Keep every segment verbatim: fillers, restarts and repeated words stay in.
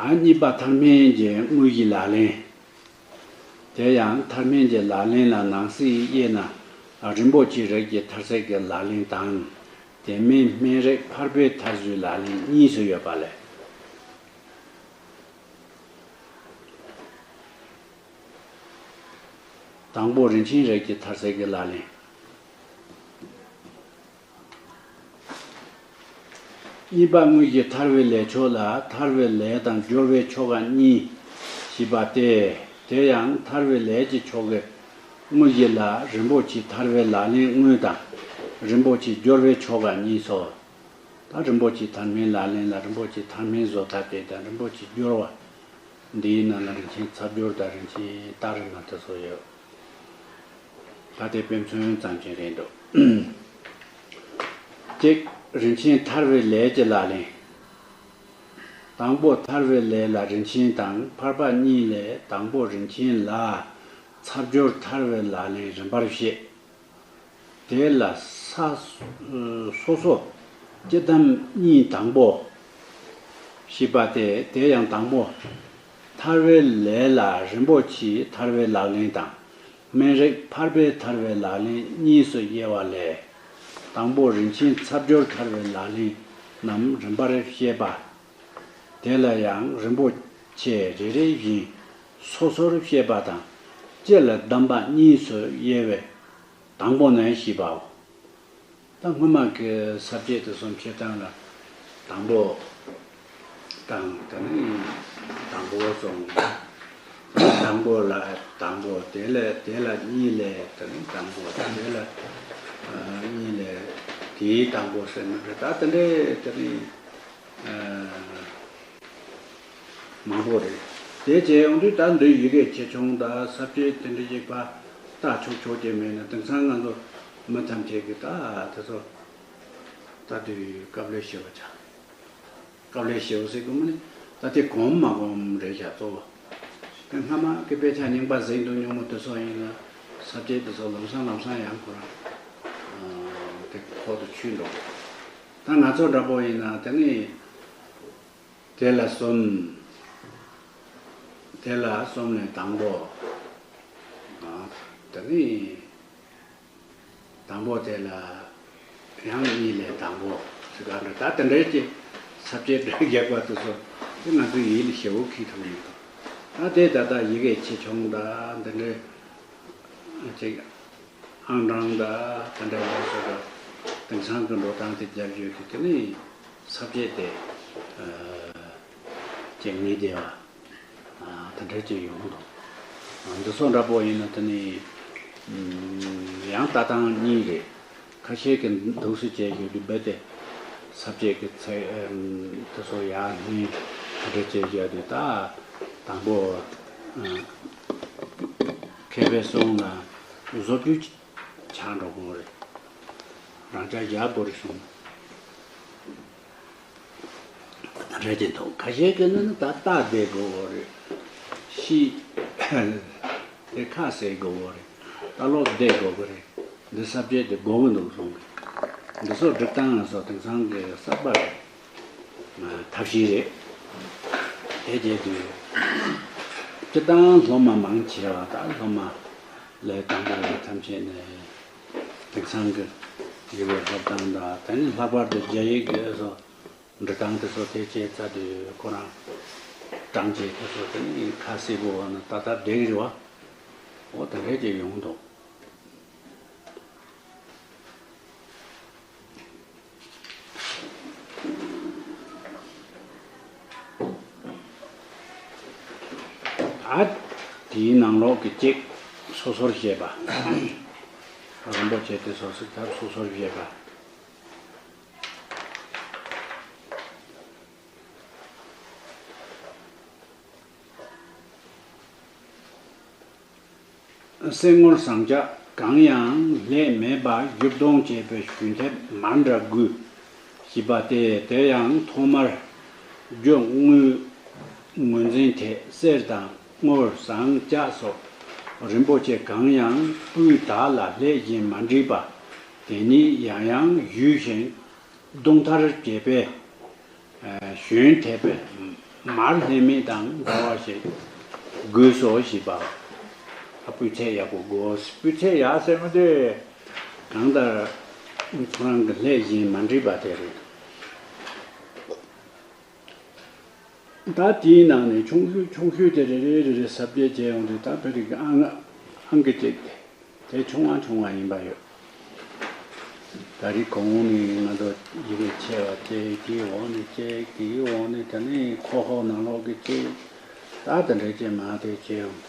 ཨ། གཉིས་པ་ཐར་སྨན་གྱི་དངོས་ཀྱི་ལག་ལེན། དེ་ཡང་ཐར་སྨན་གྱི་ལག་ལེན་ལ་ནང་གསེས་དབྱེ་ན། རིན་པོ་ཆེའི་རིགས་ཀྱི་ཐར་ཚད་ཀྱི་ལག་ལེན་དང་། དེ་མིན་སྨན་རིགས་ཕར་པའི་ཐར་ཚུལ་ལག་ལེན་གཉིས་སུ་ཡོད་པ་ལས། དང་པོ་རིན་ཆེན་རིགས་ཀྱི་ཐར་ཚད་ཀྱི་ལག་ལེན། གཉིས་པ་དངོས་ཀྱི་ཐར་བའི་ལས་ཆོག་ལ། ཐར་བའི་ལས་དང་སྦྱོར་བའི་ཆོ་ག་གཉིས་ཞེས་པ་སྟེ། དེ་ཡང་ཐར་བའི་ལས་ཀྱི་ཆོ་གའི་དངོས་གཞི་ལ་རིན་པོ་ཆེའི་ཐར་བའི་ལག་ལེན་དངོས་དང་། རིན་པོ་ཆེའི་སྦྱོར་བའི་ཆོ་ག་གཉིས་སོ། ད་རིན་པོ་ཆེའི་ཐར་སྨན་ལག་ལེན་ལ་རིན་པོ་ཆེའི་ཐར་སྨན་བཟོ་ཐབས་དེ་དང་། རིན་པོ་ཆེའི་སྦྱོར་བ། འདིའི་ནང་ལ་རིན་ཆེན་ཚབ་སྦྱོར་དང་རིན་ཆེན་རྟགས་རིགས་མ་དེ་སོགས་ཡོད། ད་དེ་དཔེ་མཚོན་ཙམ་ཅིག་རེད་འདུག་གཅིག་རིན་ཆེན་ཐར་བའི་ལས་ཀྱི་ལག་ལེན། དང་པོ་ཐར་བའི་ལས་ལ་རིན་ཆེན་དང་ཕར་པ་གཉིས་ལས། དང་པོ་རིན་ཆེན་ལ་ཚབ་སྦྱོར་ཐར་བའི་ལག་ལེན་རིམ་པར་བཤད། དེ་ལ་ས་སོ་སོ་སྤྱི་དམ་གཉིས་དང་པོ་ཞེས་པ་སྟེ། དེ་ཡང་དང་པོ་ཐར་བའི་ལས་ལ་རིན་པོ་ཆེའི་ཐར་བའི་ལག་ལེན་དང་། སྨན་རིགས་ཕར་པའི་ཐར་བའི་ལག་ལེན་གཉིས་སུ་དབྱེ་བ་ལས། དང་པོ་རིན་ཆེན་ཚབ་སྦྱོར་ཐར་བའི་ལག་ལེན་རྣམས་རིམ་པར་བཤད་པ། དེ་ལ་ཡང་རིན་པོ་ཆེ་རེ་རེ་བཞིན་སོ་སོར་བཤད་པ་དང་། སྤྱི་ལ་གདམས་པ་གཉིས་སུ་དབྱེ་བའི་དང་པོ་ནས་ཞེས་པའོ། ད་སྔོན་མ་གི་ས་བཅད་དེ་ཚོ་བཤད་སྟངས་ལ། དང་པོ་དང་། དེ་ནས་དང་པོ་གསུམ། དང་པོ་ལ་དང་པོ། དེ་ལས་དེ་ལ་གཉིས་ལས། དེ་ནས་དང་པོ་དེ་ལ་ཨ་གཉིས་ལས། དེའི་དང་པོ་ཟེར་ན་རེད། ད་དེ་འདྲའི་དེ་ནས་ཨ་མང་པོ་རེད། དེ་བྱས་ཡོང་དུས་ད་འདི་ཡི་གེ་ཆེ་ཆུང་དང་ས་བཅད་དེ་འདྲ་ཞིག་ཕར་ལྟ་ཆོག་ཆོག་ཅིག་མེད་ན། དེང་སང་ང་ཚོ་མི་ཐམས་ཅད་ཀྱིས་ད་དེ་ཚོ་ལྟ་དུས་སྐབས་ལས་ཞེ་པོ་ཆགས། སྐབས་ལས་ཞེ་པོ་ཟེར་གི་མིན། ད་དེ་གོམས་མ་གོམས་རེད་ཤག་གཙོ་བོ། དེ་སྔ་མ་གི་དཔེ་ཆ་རྙིང་པ་གཟིགས་འདུག་མྱོང་མོ་དེ་ཚོ་ཡིན་ན། ས་བཅད་དེ་ཚོ་ལམ་སང་ལམ་སང་ཡང་ཁོ་རང་དེ་ཁོག་ཏུ་ཆུད་འགྲོ། ད་ང་ཚོ་འདྲ་པོ་ཡིན་ན་དེ་ནི། དེ་ལ་གསུམ། དེ་ལ་གསུམ་ནས་དང་པོ། ཨ། དེ་ནི་དང་པོ་དེ་ལ་ཡང་གཉིས་ལས་དང་པོ་ཟེར་ག་འདྲ། ད་དེ་འདྲའི་ཀྱི་ས་བཅད་རྒྱག་པ་དེ་ཚོ་དེ་ང་ཚོའི་ཡིད་ལ་ཞེ་པོ་ཁེལ་ཐུབ་མི་འདུག་ད་དེ་ད་ལྟ་ཡི་གེ་ཆེ་ཆུང་དང་འདི་འདྲའི་ཅིག་ཨང་གྲངས་དང་དེ་འདྲ་ཡོད་ས་རེད། དེང་སང་གི་འགྲོ་སྟངས་དེ་རྒྱབ་བརྗོད་ཀྱི་དེ་ནི་ས་བཅད་དེ་ཨ་ཅིག་མི་བདེ་བ་ཨ་དེ་འདྲ་ཅིག་ཡོང་འདུག་ཨ་འདི་ཚོ་འདྲ་པོ་ཡིན་ན་དེ་ནི་ཨམ་ཡང་ལྟ་སྟངས་གཉིས་རེད། ཁ་ཤས་ཀྱིས་འདུག་སེ་བྱས་ཡོད་དུས་རྦད་དེ་ས་བཅད་ཀྱི་ཚད་ཨམ་དེ་ཚོ་ཡར་སྣོན་ག་འདྲ་བྱས་བཞག་དུས། ད་དང་པོ་ཨ་མཁས་པའི་གསུང་ལ་བཟོ་བཅོས་ཆགས་འགྲོ་གི་རེད། རང་ཅག་བཞག་དགོས་རེད་གསུངས། རེད་ཀྱི་འདུག་ཁ་ཤས་ཀྱིས་ནི་ད་རྟགས་བསྡད་དགོས་རེད། ཤི་དེ་ཁ་གསལ་དགོས་རེད། ལྟ་ཀློག་བསྡད་དགོས་ཀྱི་རེད། འདི་ས་བཅད་དེ་དགོས་ཀྱི་འདུག་གསུངས། འདི་ཚོ་སྒྲིག་སྟངས་སོགས་དེང་སང་གི་གསར་པ་རེད། ཐབས་ཤེས་རེད། དེ་བྱས་དུས་སྤྱིར་བཏང་སློབ་མ་མང་ཆེ་བ། ད་སློབ་མ་ལས་དང་པོ་བ་ཐམས་ཅད་ནས་དེང་སང་གི་ཡི་གེ་སློབ་སྟངས་དང་། དེ་ནས་ལྷག་པར་དུ་རྒྱ་ཡིག་གི་སོགས་འབྲི་སྟངས་དེ་ཚོ་དེ་བྱས་ཚར་དུས་ཁོ་རང་གྲངས་ཀྱི་དེ་ཚོ་དེ་ནས་ཁ་གསལ་པོ་བ་ན་ཏག་ཏག་འགྲིག་རེད་བ། འོ་དེ་འདྲས་ཀྱི་ཡོང་འདུག་ཨ། དེའི་ནང་ལོགས་ཀྱི་གཅིག་སོ་སོར་བཤད་པ། རིན་པོ་ཆེ་དེ་ཚོ་གཟིགས་ཐབས་སོ་སོར་བཤད་པ། གསེར་དངུལ་ཟངས་ལྕགས་གང་ཡང་ལྷད་མེད་པར་བསྒྱུར་གཏོང་བྱེད་པའི་ཞུན་ཐེབས་མར་འདྲ་དགུ་ཞེས་པ་སྟེ། དེ་ཡང་ཐོག་མར་རྒྱུ་དངོས་ངོས་འཛིན་ཐད་གསེར་དང་དངུལ་ཟངས་ལྕགས་སོགས་རིན་པོ་ཆེ་གང་ཡང་སྤུས་དག་ལ་ལྷད་བཞིན་མ་འགྲིག་པ་དེ་ཉིད་ཡང་ཡང་བཞུས་ཤིང་བརྡུང་མཐར་བྱེད་པའི་ཞུན་ཐེབས་ མར་ལྷད་མེད་དང་འདྲ་བ་ཞིག་དགོས་སོ་ཞེས་པ། ཨ། སྤུས་ཚད་ཡག་པོ་དགོས། སྤུས་ཚད་ཡག་ཟེར་མི་དེ་གང་ལྟར་ཁོ་རང་གི་ལྷད་གཞན་མ་འགྲིག་པ་དེ་རེད། ད་དེའི་ནང་ནས་ཆུང་ཤོས་ཆུང་ཤོས་དེ་རེ་རེ་རེ་རེ་གཟབ་རྒྱས་བྱས་ཡོང་དུས། ད་བོད་རིགས་ཨང་ཨང་ཀི་གཅིག་དེ་ཆུང་བ་ཆུང་བ་ཡིན་པ་ཡོད། ད་རེས་གོང་ནས་ང་ཚོ་ཡི་གེ་ཆེ་བ་གཅིག། དེའི་འོག་ནས་གཅིག། དེའི་འོག་ནས་དེ་ནས་ཁོག་ཁོག་ནང་ལོགས་ཀྱི་གཅིག། ད་དེ་འདྲ་ཅིག་མ་དེ་བྱས་ཡོང་།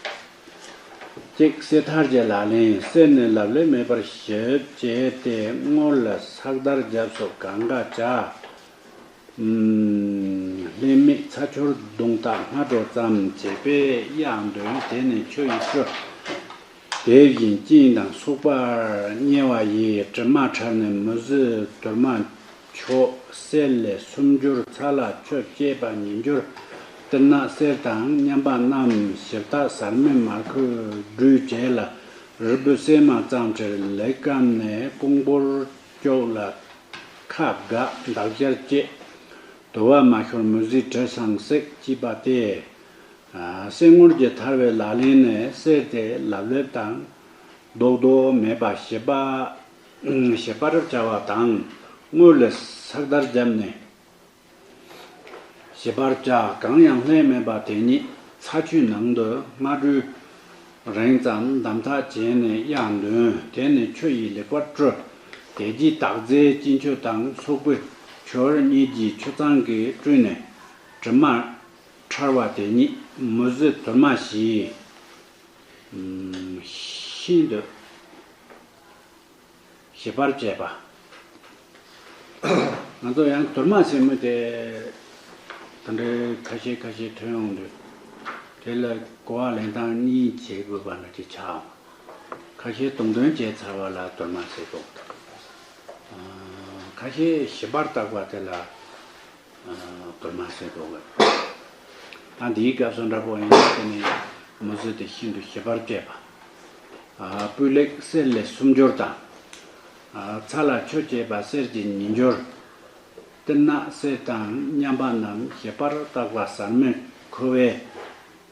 གཅིག་གསེར་ཐར་གྱི་ལག་ལེན། གསེར་ནི་ལབ་ལེན་མེད་པར་ཞིབ་བྱས་ཏེ། དངུལ་ལ་ཕྱག་བདར་རྒྱབ་སོགས་གང་དགའ་བྱ། ལྷད་མེད་ཚ་ཆུར་བརྡུངས་རྟགས་སྔ་དྲོ་ཙམ་བྱས་པས་གཡག་འདོན། དེ་ནི་ཆུ་ཡི་སྤྲུལ། དེ་བཞིན་གཅིན་དང་སོགས་པར་མཉེ་བ་ཡིས། དྲི་མ་ཕྲལ་ནས་མུ་ཟི་དུར་མ་མཆོག། གསེར་ལས་སུམ་འགྱུར་ཚྭ་ལ་ཆུ་བཅས་པ་ཉིས་འགྱུར། ཏིལ་ནག་གསེར་དང་མཉམ་པ་རྣམས། ཞིབ་བརྟག་ཟར་མའི་མར་ཁུས་བཀྲུས་བྱས་ལ། རིལ་བུ་སྲན་མ་ཙམ་ཁྲིར་ལེགས་བསྐམས་ནས། ཀོང་བུར་བཅུག་ལ། ཁ་དགའ་འདག་སྦྱར་བཅས། དུ་བ་མ་ཤོར་མུ་ཟིའི་དྲི་སངས་སྲེག་ཅེས་པ་སྟེ། ཨ། གསེར་དངུལ་གྱི་ཐར་བའི་ལག་ལེན་ནི་གསེར་དེ་ལབ་ལེབ་དང་རྡོག་རྡོག་མེད་པ་ཞིབ་པ། ཞིབ་པར་བྱ་བ་དང་། དངུལ་ལ་ཕྱག་བདར་བརྒྱབ་ནས་ཞིབ་པར་བྱ། གང་ཡང་ལྷད་མེད་པ་དེ་ཉིད་ཚྭ་ཆུའི་ནང་དུ་སྔ་དྲོའི་རིང་ཙམ་འདམ་ཐག་བྱས་ནས་གཡག་འདོན། དེ་ནས་ཆུ་ཡིས་ལེགས་པར་བཀྲུ། དེ་རྗེས་སྟག་རྫས་གཅིན་ཆུ་དང་སོག་པོའི་ཆུར་གཉིས་ཀྱི་ཆུ་གཙང་གིས་བཀྲུས་ནས། དྲི་མ་ཕྲལ་བ་དེ་ཉིད་མུ་ཟི་དུར་མ་ཞིག་ཤིན་ཏུ་ཞིབ་པར་བྱས་པ། ང་ཚོ་ཡང་དུར་མ་ཟེར་མི་དེ་དེ་འདྲའི་ཁ་ཤས་ཁ་ཤས་ཐོན་ཡོང་དུས། དེ་ལ་གོ་བ་ལེན་སྟངས་གཉིས་བྱེད་དགོས་པ་འདྲ་ཅིག་ཆགས་འོང་། ཁ་ཤས་དུང་དོན་བྱས་ཚར་བ་ལ་དུར་མ་ཟེར་འདུག། ཁ་ཤས་ཞིབ་པར་བརྟག་པ་དེ་ལ་དུར་མ་ཟེར་འདུག། ད་འདིའི་སྐབས་སུ་འདྲ་པོ་ཡིན་ན། དེ་ནི་མུ་ཟི་དེ་ཤིན་ཏུ་ཞིབ་པར་བཅད་པ། སྤུས་ལེགས་གསེར་ལས་སུམ་འགྱུར་དང་། ཚྭ་ལ་ཆུ་བཅས་པ་གསེར་གྱི་ཉིས་འགྱུར། ཏིལ་ནག་གསེར་དང་མཉམ་པ་རྣམས་ཞིབ་པར་བརྟག་པ་ཟར་མའི་ཁུ་བས་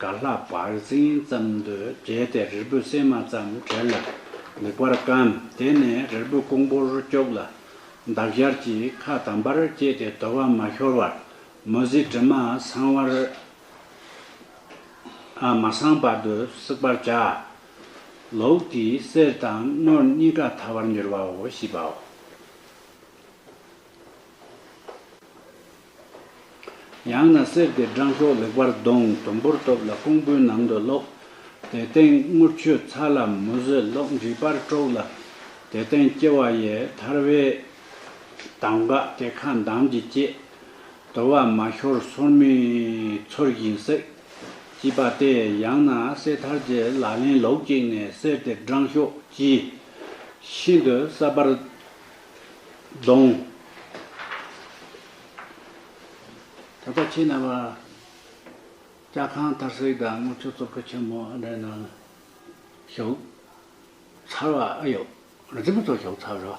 ག་ལྷ་བག་ཟན་ཙམ་དུ་བྱས་ཏེ། རིལ་བུ་སྲན་མ་ཙམ་ཁྲིར་ལ་ལེགས་པར་བསྐམས། དེ་ནས་རིལ་བུ་ཀོང་བུར་བཅུག་ལ། འདག་སྦྱར་གྱིས་ཁ་དམ་པར་བཅད་དེ། དུ་བ་མ་ཤོར་བར་མུ་ཟིའི་དྲི་མ་སངས་བར། ཨ། མ་སངས་བར་དུ་བསྲེག་པར་བྱ། ལོག་དེས་གསེར་དང་དངུལ་གཉིས་ཀ་ཐར་བར་འགྱུར་བའོ་ཞེས་པའོ། ཡང་ན་གསེར་དེ་སྦྲང་ཤོག་ལེགས་པར་བརྡུངས། དུམ་བུར་གཏུབས་ལ་ཀོང་བུའི་ནང་དུ་བླུགས། དེ་སྟེང་དངུལ་ཆུ་ཚྭ་ལ་མུ་ཟི་བླུགས། འདྲིས་པར་དཀྲུགས་ལ། དེ་སྟེང་ལྕི་བ་ཡི་ཐར་བའི་དམ་ག་དེ་ཁ་འདམ་གྱིས་བཅད། དུ་བ་མ་ཤོར་སོར་མོས་ཚུར་བཞིན་བསྲེག་ཅེས་པ་སྟེ། ཡང་ན་གསེར་ཐར་གྱི་ལག་ལེན་ལོགས་གཅིག་ནས་གསེར་དེ་སྦྲང་ཤོག་གིས་ཤིན་ཏུ་གསལ་བར་བརྡུངས། ད་ལྟ་ཁྱེད་རྣམ་པ་ལྕགས་ཁང་ཐར་སྲེག་དང་དངུལ་ཆུ་བཙོ་བཀོད་ཆེན་མོ་འདྲ་ནང་ཞུགས་ཚར་བ། ཨ་ཡོ། རི་འཛིན་པ་ཚོ་ཞུགས་ཚར་རོ།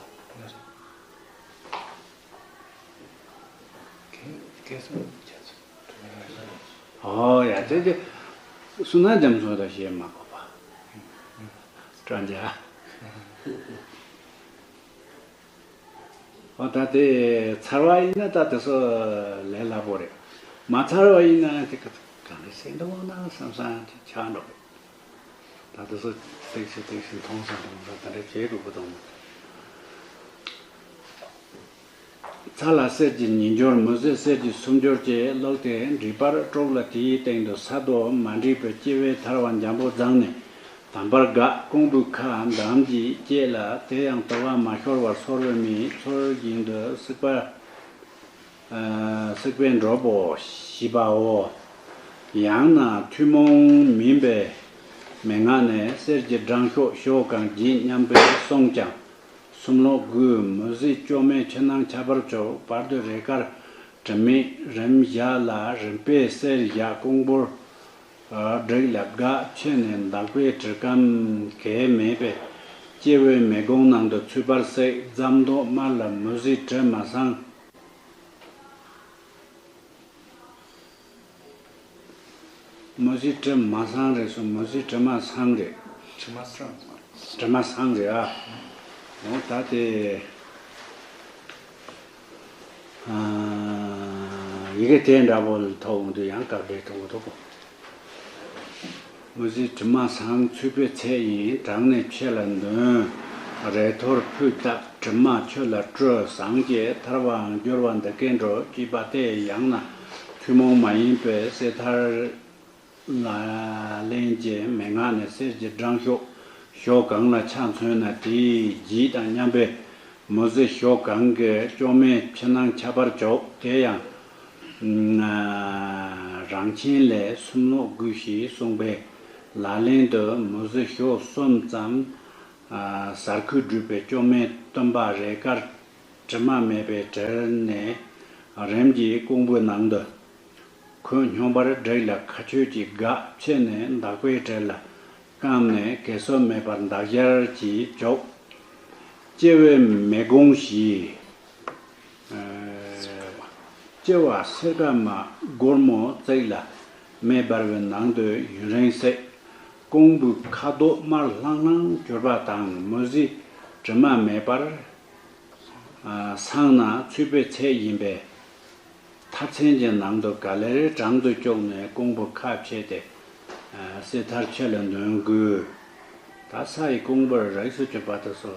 ཨོ་ཡ། དེ་དེ་སུ་ན་འཇམ་སོང་དང་ཞེས་མ་གོ་བ། སྤྲང་རྒྱ། ཨོ། ད་དེ་ཚར་བ་ཡིན་ན་ད་དེ་ཚོ་ལས་སླ་པོ་རེད། མ་ཚར་བ་ཡིན་ན་དེ་ག་ག་འདྲ་བྱེད་འདུག་ན་བསམ་བསམ་དེ་ཆགས་འགྲོ་གི། ད་དེ་ཚོ་ཏིག་ཙམ་ཏིག་ཙམ་མཐོང་ས་མཐོང་ས་དེ་འདྲ་བྱེད་དགོས་ཀྱི་འདུག། ཚྭ་ལ་གསེར་གྱི་ཉིས་འགྱུར། མུ་ཟི་གསེར་གྱི་སུམ་འགྱུར་བཅས་བླུགས་ཏེ་འདྲིས་པར་དཀྲུགས་ལ། དེའི་སྟེང་དུ་ས་རྡོ་མ་འདྲེས་པའི་ལྕི་བས་ཐར་བ་འཇམ་པོ་བརྫངས་ནས། དམ་པར་དགའ། ཀོང་བུའི་ཁ་འདམ་གྱིས་བཅད་ལ། དེ་ཡང་དུ་བ་མ་ཤོར་བར་སོར་བའི་མེས་ཚུར་བཞིན་དུ་བསྲེག་པ། ཨ། བསྲེག་པས་འགྲུབ་བོ་ཞེས་པའོ། ཡང་ན་ཐུན་མོང་མིན་པའི་མན་ངག་ནས་གསེར་གྱི་སྦྲང་ཤོག་ཤོག་གང་བརྒྱད་མཉམ་པས་བསྲུངས་ཀྱང་། སུམ་ལོག་དགུས་མུ་ཟི་བཅོས་མའི་ཕྱི་ནང་ཁྱབ་པར་བྱུག། བར་དུ་རས་དཀར་དྲི་མེད་རིམ་བཞག་ལ། རིམ་པས་གསེར་བཞག་ཀོང་བུར་བསྒྲིགས་ལ། སྒ་ཕྱེ་ནས་འདག་པའི་དྲི་སྐམ་གས་མེད་པའི་ལྕི་བའི་མེ་སྒོང་ནང་དུ་ཚུད་པར་བསྲེག། རྫམ་མདོག་དམར་ལ་མུ་ཟིའི་དྲི་མ་སངས། མུ་ཟི་དྲི་མ་སང་རེད་སོ། མུ་ཟི་དྲི་མ་སང་རེད། དྲི་མ་སང་། དྲི་མ་སང་རེད་ཨ། འོ་ད་དེ། ཡི་གེ་དེ་འདྲ་པོ་ལ་ཐོག་འོང་དུས་ཡང་དཀའ་ལས་གཏོང་གི་འདུག་གོ། མུ་ཟི་དྲི་མ་སང་ཚུད་པའི་ཚད་ཡིན། དྲངས་ནས་ཆེ་ལ་འདོན། རེ་ཐོར་ཕུད་བཏབ་དྲི་མ་ཆུ་ལ་བཀྲུ། ཟངས་ཀྱི་ཐར་བའང་འགྱུར་བ་འདི་སྐད་འགྲོ། ཅེས་པ་སྟེ་ཡང་ན་ཐུན་མོང་མ་ཡིན་པའི་གསེར་ཐར་ལག་ལེན་གྱི་མན་ངག་ནི་གསེར་གྱི་སྦྲང་ཤོག་ཞོ་གང་ལ་ཆ་མཚོན་ན་དེའི་ལྗིད་དང་མཉམ་པའི་མུ་ཟི་ཞོ་གང་གི་སྐྱོ་མེད་ཕྱི་ནང་ཁྱབ་པར་འཇོག་དེ་ཡང་རང་ཆེན་ལས་སུམ་ལོག་དགོས་ཞེས་གསུངས་པས། ལག་ལེན་དུ་མུ་ཟི་ཞོ་གསུམ་ཙམ་ཟར་ཁུ་བསྒྲུབས་པའི་སྐྱོ་མེད་སྟོན་པ་རས་དཀར་དྲི་མ་མེད་པའི་གྲལ་ནས་རིམ་གྱིས་ཀོང་བུའི་ནང་དུ། ཁོད་སྙོམས་པར་བསྒྲིགས་ལ་མཁའ་སྤྱོད་ཀྱི་སྒ་ཕྱེ་ནས་འདག་པའི་གྲལ་ལ་བསྐམས་ནས་གས་སོ་མེད་པར་འདག་སྦྱར་གྱིས་བྱུག། ལྕེ་བའི་མེ་སྒོང་བཞི། ལྕེ་བ་སེར་ཀ་མ་སྒོར་མོ་བརྩེགས་ལ་མེ་འབར་བའི་ནང་དུ་ཡུན་རིང་བསྲེགས། ཀོང་བུའི་ཁ་དོག་དམར་ལྷང་ལྷང་གྱུར་པ་དང་མུ་ཟི་དྲི་མ་མེད་པར་སངས་ན་ཚུད་པའི་ཚད་ཡིན་པས། མཐར་ཚན་གྱི་ནང་དུ་ག་ལེར་བྲང་དུ་བཅུག་ནས་ཀོང་བུ་ཁ་ཕྱེ་སྟེ། གསེར་ཐར་ཆུ་ལ་འདོན་དགོས། ད་ས་ཡི་ཀོང་བུར་རིགས་སུ་གྱུར་པ་དེ་ཚོ་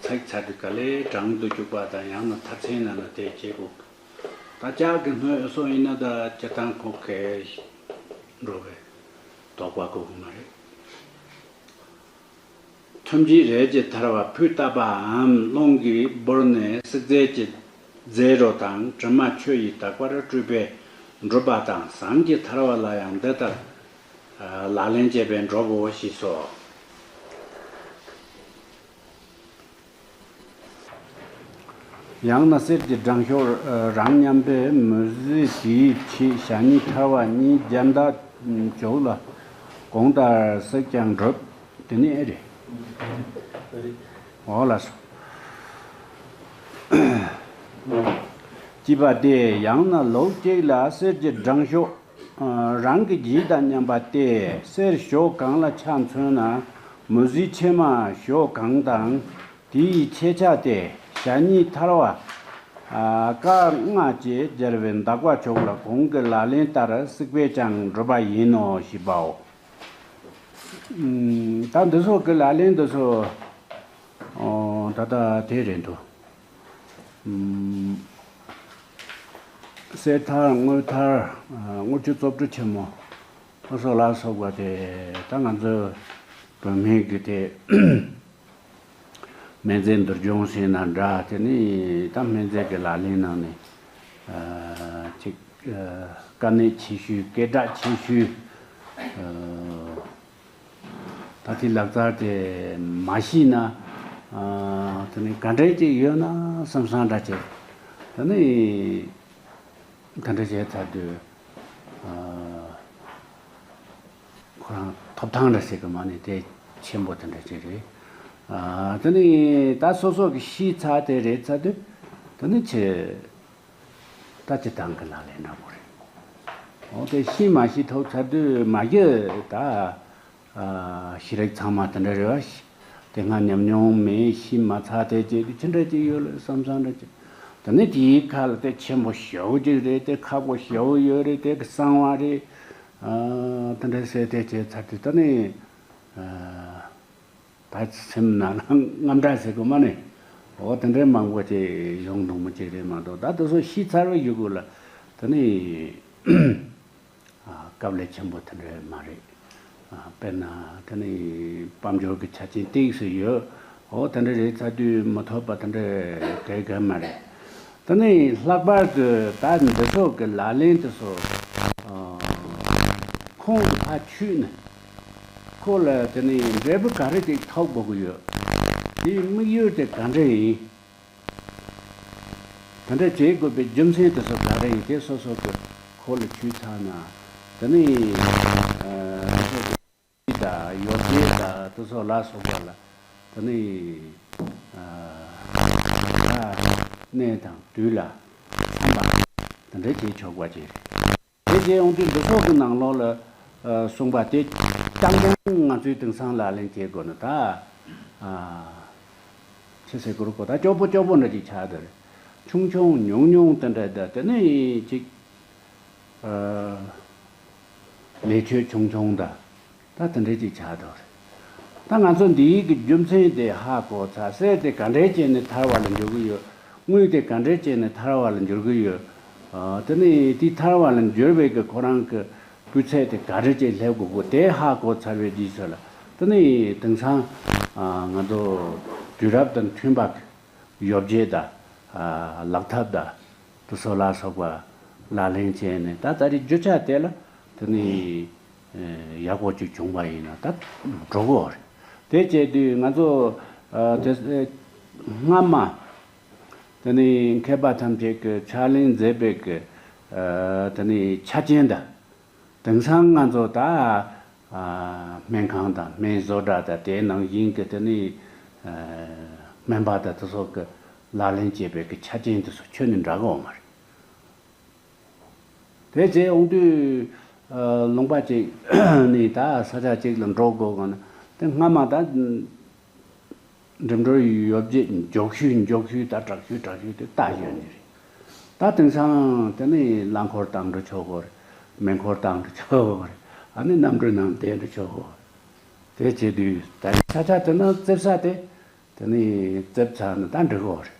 ཚིག་ཚར་དུས་ག་ལེར་བྲང་དུ་བཅུག་པ་དང་ཡང་ན་མཐར་ཚན་ནང་ལ་དེ་བྱེད་དགོས། ད་ལྕགས་ཀྱི་སྣོད་སོགས་ཡིན་ན་ད་སྤྱིར་བཏང་ཁོ་གས་འགྲོ་བའི་དོགས་པ་དགོས་ཀྱི་མ་རེད། ཐུམ་གྱིས་རས་ཀྱི་ཐར་བ་ཕུད་བཏབ་པའམ་རླུང་གིས་བུར་ནས་བསྲེག་རྫས་ཀྱི་རྫས་རོ་དང་དྲི་མ་ཆུ་ཡིས་དག་པར་བཀྲུས་པས་འགྲུབ་པ་དང་། ཟངས་ཀྱི་ཐར་བ་ལ་ཡང་འདི་ལྟར་ལག་ལེན་བྱས་པས་འགྲུབ་བོ་ཞེས་སོ། ཡང་ན་གསེར་གྱི་སྦྲང་ཤོག་རང་མཉམ་པའི་མུ་ཟི་དེའི་ཕྱི་ཞ་ཉི་ཐར་བ་གཉིས་རྒྱན་ལྟར་བྱུགས་ལ་གོང་ལྟར་བསྲེགས་ཀྱང་འགྲུབ། དེ་ནི་ཨེ་རེད། འོ་ལགས་སོ། ཅེས་པ་སྟེ་ཡང་ན་ལུགས་གཅིག་ལ་གསེར་གྱི་སྦྲང་ཤོག་རང་གི་ལྗིད་དང་མཉམ་པ་སྟེ། གསེར་ཞོ་གང་ལ་ཆ་མཚོན་ན་མུ་ཟིའི་ཕྱེ་མ་ཞོ་གང་དང་། དེའི་ཕྱེད་ཆ་སྟེ་ཞ་ཉི་ཐར་བ་ཀ་ལྔ་བཅས་སྦྱར་བའི་འདག་པ་ཕྱོགས་ལ་གོང་གི་ལག་ལེན་ལྟར་བསྲེགས་པས་ཀྱང་འགྲུབ་པ་ཡིན་ནོ་ཞེས་པའོ། ད་འདི་ཚོ་གི་ལག་ལེན་འདི་ཚོ་ད་ལྟ་དེ་རེད་འདུག་གསེར་ཐར། དངུལ་ཐར། དངུལ་ཆུ་བཙོ་བཀྲུ་ཆེན་མོ། ཨོ་སོགས་ལ་སོགས་པ་དེ་ད་ང་ཚོའི་བོད་སྨན་གྱི་དེ་སྨན་རྫས་འདུལ་སྦྱོང་ཟེར་ན་འདྲ། དེ་ནི་ད་སྨན་རྫས་ཀྱི་ལག་ལེན་ནང་ནས་ཅིག་དཀའ་གནད་ཆེ་ཤོས་སྐད་གྲགས་ཆེ་ཤོས། ད་དེ་ལག་རྩལ་དེ་མ་ཤེས་ན་དེ་ནི་ག་འདྲས་ཅིག་ཡོད་ན་བསམ་བསམ་འདྲ་ཅིག་དེ་ནི། དེ་འདྲ་བྱས་ཚར་དུས། ཁོ་རང་ཐོབ་ཐང་འདྲ་ཟེར་གི་མ་ནི་དེ་ཆེན་པོ་དེ་འདྲ་ཅིག་རེད། དེ་ནི་ད་སོ་སོ་གི་ཤེས་ཚར་དེ་རེད་ཚར་དུས། དེ་ནི་ཆེ། ད་སྤྱིར་བཏང་གི་ལག་ལེན་འདྲ་པོ་རེད། འོ་དེ་ཤེས་མ་ཤེས་ཐོབ་ཚར་དུས་མ་གི་ད། ཤེས་རིག་ཚང་མ་དེ་འདྲ་རེད་བ། དེ་སྔ་ཉམས་མྱོང་མེད་ཤེས་མ་ཚར་དེ་བྱས་དུས་ཅི་འདྲ་ཅིག་ཡོད་ལ་བསམ་བསམ་འདྲ་ཅིག་དེ་ནས་དེའི་ཁ་ལ་དེ་ཆེན་པོ་ཞེ་པོ་ཅིག་རེད། དེ་ཁག་པོ་ཞེ་པོ་ཡོད་རེད། དེ་གི་གསང་བ་རེད། དེ་འདྲ་ཟེར་དེ་བྱས་ཚར་དུས་ད་ནི། ད་སེམས་ནང་ལ་དངངས་སྐྲག་ཟེར་དགོས་མ་ནི། འོ་དེ་འདྲའི་མང་པོ་ཅིག་ཡོང་འདུག་མི་ཅིག་རེད་མ་གཏོགས་ད་དེ་ཚོ་ཤེས་ཚར་བའི་ཡུལ་གུ་ལ་དེ་ནི། དཀའ་ལས་ཆེན་པོ་དེ་འདྲ་མ་རེད། དཔེར་ན་དེ་ནི་དཔལ་འབྱོར་གྱི་ཆ་རྐྱེན་ཏོག་ཙམ་ཡོད། འོ་དེ་འདྲ་རེད་ཚར་དུས་མི་ཐོབ་པ་དེ་འདྲ་གལ་གལ་མ་རེད། དེ་ནི་ལྷག་པར་དུ་ད་འདི་ཚོ་གི་ལག་ལེན་དེ་ཚོ་ཁོང་དུ་ཕར་ཆུད་ནས་ཁོ་ལ་དེ་ནི་འབྲས་བུ་ག་རེ་ཅིག་ཐོབ་དགོས་ཀྱི་ཡོད། དེའི་དམིགས་ཡུལ་དེ་ག་འདྲ་ཡིན། དེ་འདྲ་བྱེད་དགོས་པའི་རྒྱུ་མཚན་དེ་ཚོ་ག་རེ་ཡིན་དེ་སོ་སོ་གི་ཁོ་ལ་ཆུད་ཚར་ན། དེ་ནི་ཨ་སོ་སོ་གི་དང་ཡོ་བྱད་དང་དེ་ཚོ་ལ་སོགས་པ་ལ་དེ་ནི་ཨ་གནས་དང་དུས་ལ་འཚམ་པ་དེ་འདྲ་བྱེད་ཆོག་པ་ཅིག་རེད། དེ་ དེ་ཡོང་དུས་འདི་ཚོ་གི་ནང་ལོགས་ལ་ཨ་གསུངས་པ་དེ་རྐྱང་རྐྱང་ང་ཚོས་དེང་སང་ལག་ལེན་བྱེད་དགོས་ན་ད་ཨ་ཅི་ཟེར་དགོས་རེད་གོ། ད་སྐྱོ་པོ་སྐྱོ་པོ་འདྲ་ཅིག་ཆགས་བསྡད་རེད། ཆུང་ཆུང་ཉུང་ཉུང་དེ་འདྲ་ད་དེ་ནས་ཅིག་ཨ་ལས་ཆོད་ཆུང་ཆུང་ད། ད་དེ་འདྲ་ཅིག་ཆགས་འདུག་རེད། ད་ང་ཚོ་འདིའི་གི་རྒྱུ་མཚན་དེ་ཧ་གོ་ཚར། གསེར་དེ་ག་འདྲས་བྱས་ནས་ཐར་བ་ལ་འགྱུར་གི་ཡོད། དངུལ་དེ་ག་འདྲས་བྱས་ནས་ཐར་བ་ལ་འགྱུར་གི་ཡོད། ཨ་དེ་ནས་དེ་ཐར་བ་ལ་འགྱུར་བའི་གི་ཁོ་རང་གི་སྤུས་ཚད་དེ་ག་འདྲས་བྱས་སླེབས་དགོས་གོ། དེ་ཧ་གོ་ཚར་བའི་རྗེས་སུ་ལ་དེ་ནས་དེང་སང་ཨ་ང་ཚོ་དུས་རབས་དང་མཐུན་པ་གི་ཡོ་བྱད་དང་ཨ་ལག་ཐབས་དང་དེ་ཚོ་ལ་སོགས་པ་ལག་ལེན་བྱས་ནས་ད་ད་རེས་རྒྱུ་ཆ་དེ་ལ་དེ་ནས་ཨེ་ཡག་པོ་ཅིག་བྱུང་བ་ཡིན་ན་ད་འགྲོ་གི་ཡོད་རེད། དེ་བྱས་དུས་ང་ཚོ་ཨ་དེ་ཨེ་སྔ་མ་དེ་ནས་མཁས་པ་ཐམས་ཅད་ཀྱིས་ཕྱག་ལེན་མཛད་པའི་གི་ཨ་དེ་ནས་ཆ་རྐྱེན་དང་། དེང་སང་ང་ཚོ་ད་ཨ་སྨན་ཁང་དང་སྨན་བཟོ་གྲྭ་དང་དེའི་ནང་བཞིན་གྱི་དེ་ནས་ཨ་སྨན་པ་དང་དེ་ཚོ་གི་ལག་ལེན་བྱེད་པའི་གི་ཆ་རྐྱེན་དེ་ཚོ་ཁྱོན་ནས་འདྲ་གི་ཡོད་མ་རེད། དེ་བྱས་ཡོང་དུས་ཨ་ལུང་པ་གཅིག་ནས་ད་ས་ཆ་གཅིག་ལ་འགྲོ་དགོས་གོ་ན་དེ་སྔ་མ་ད། འགྲིམ་འགྲུལ་ཡོ་བྱད་མགྱོགས་ཤོས་མགྱོགས་ཤོས་དང་དྲག་ཤོས་དྲག་ཤོས་དེ་ལྟ་ཡོད་ནི་རེད། ད་དེང་སང་དེ་ནི་རླངས་འཁོར་བཏང་འགྲོ་ཆོག་གོ་རེད། མེ་འཁོར་བཏང་འགྲོ་ཆོག་གོ་རེད། ཨ་ནི་གནམ་གྲུའི་ནང་བསྡད་འགྲོ་ཆོག་གོ་རེད། དེ་བྱེད་དུས་ད་ས་ཆ་དེ་ན་རྩེབ་ས་དེ་དེ་ནི་རྩེབ་ཚར་ན་ད་འགྲིག་གོ་རེད།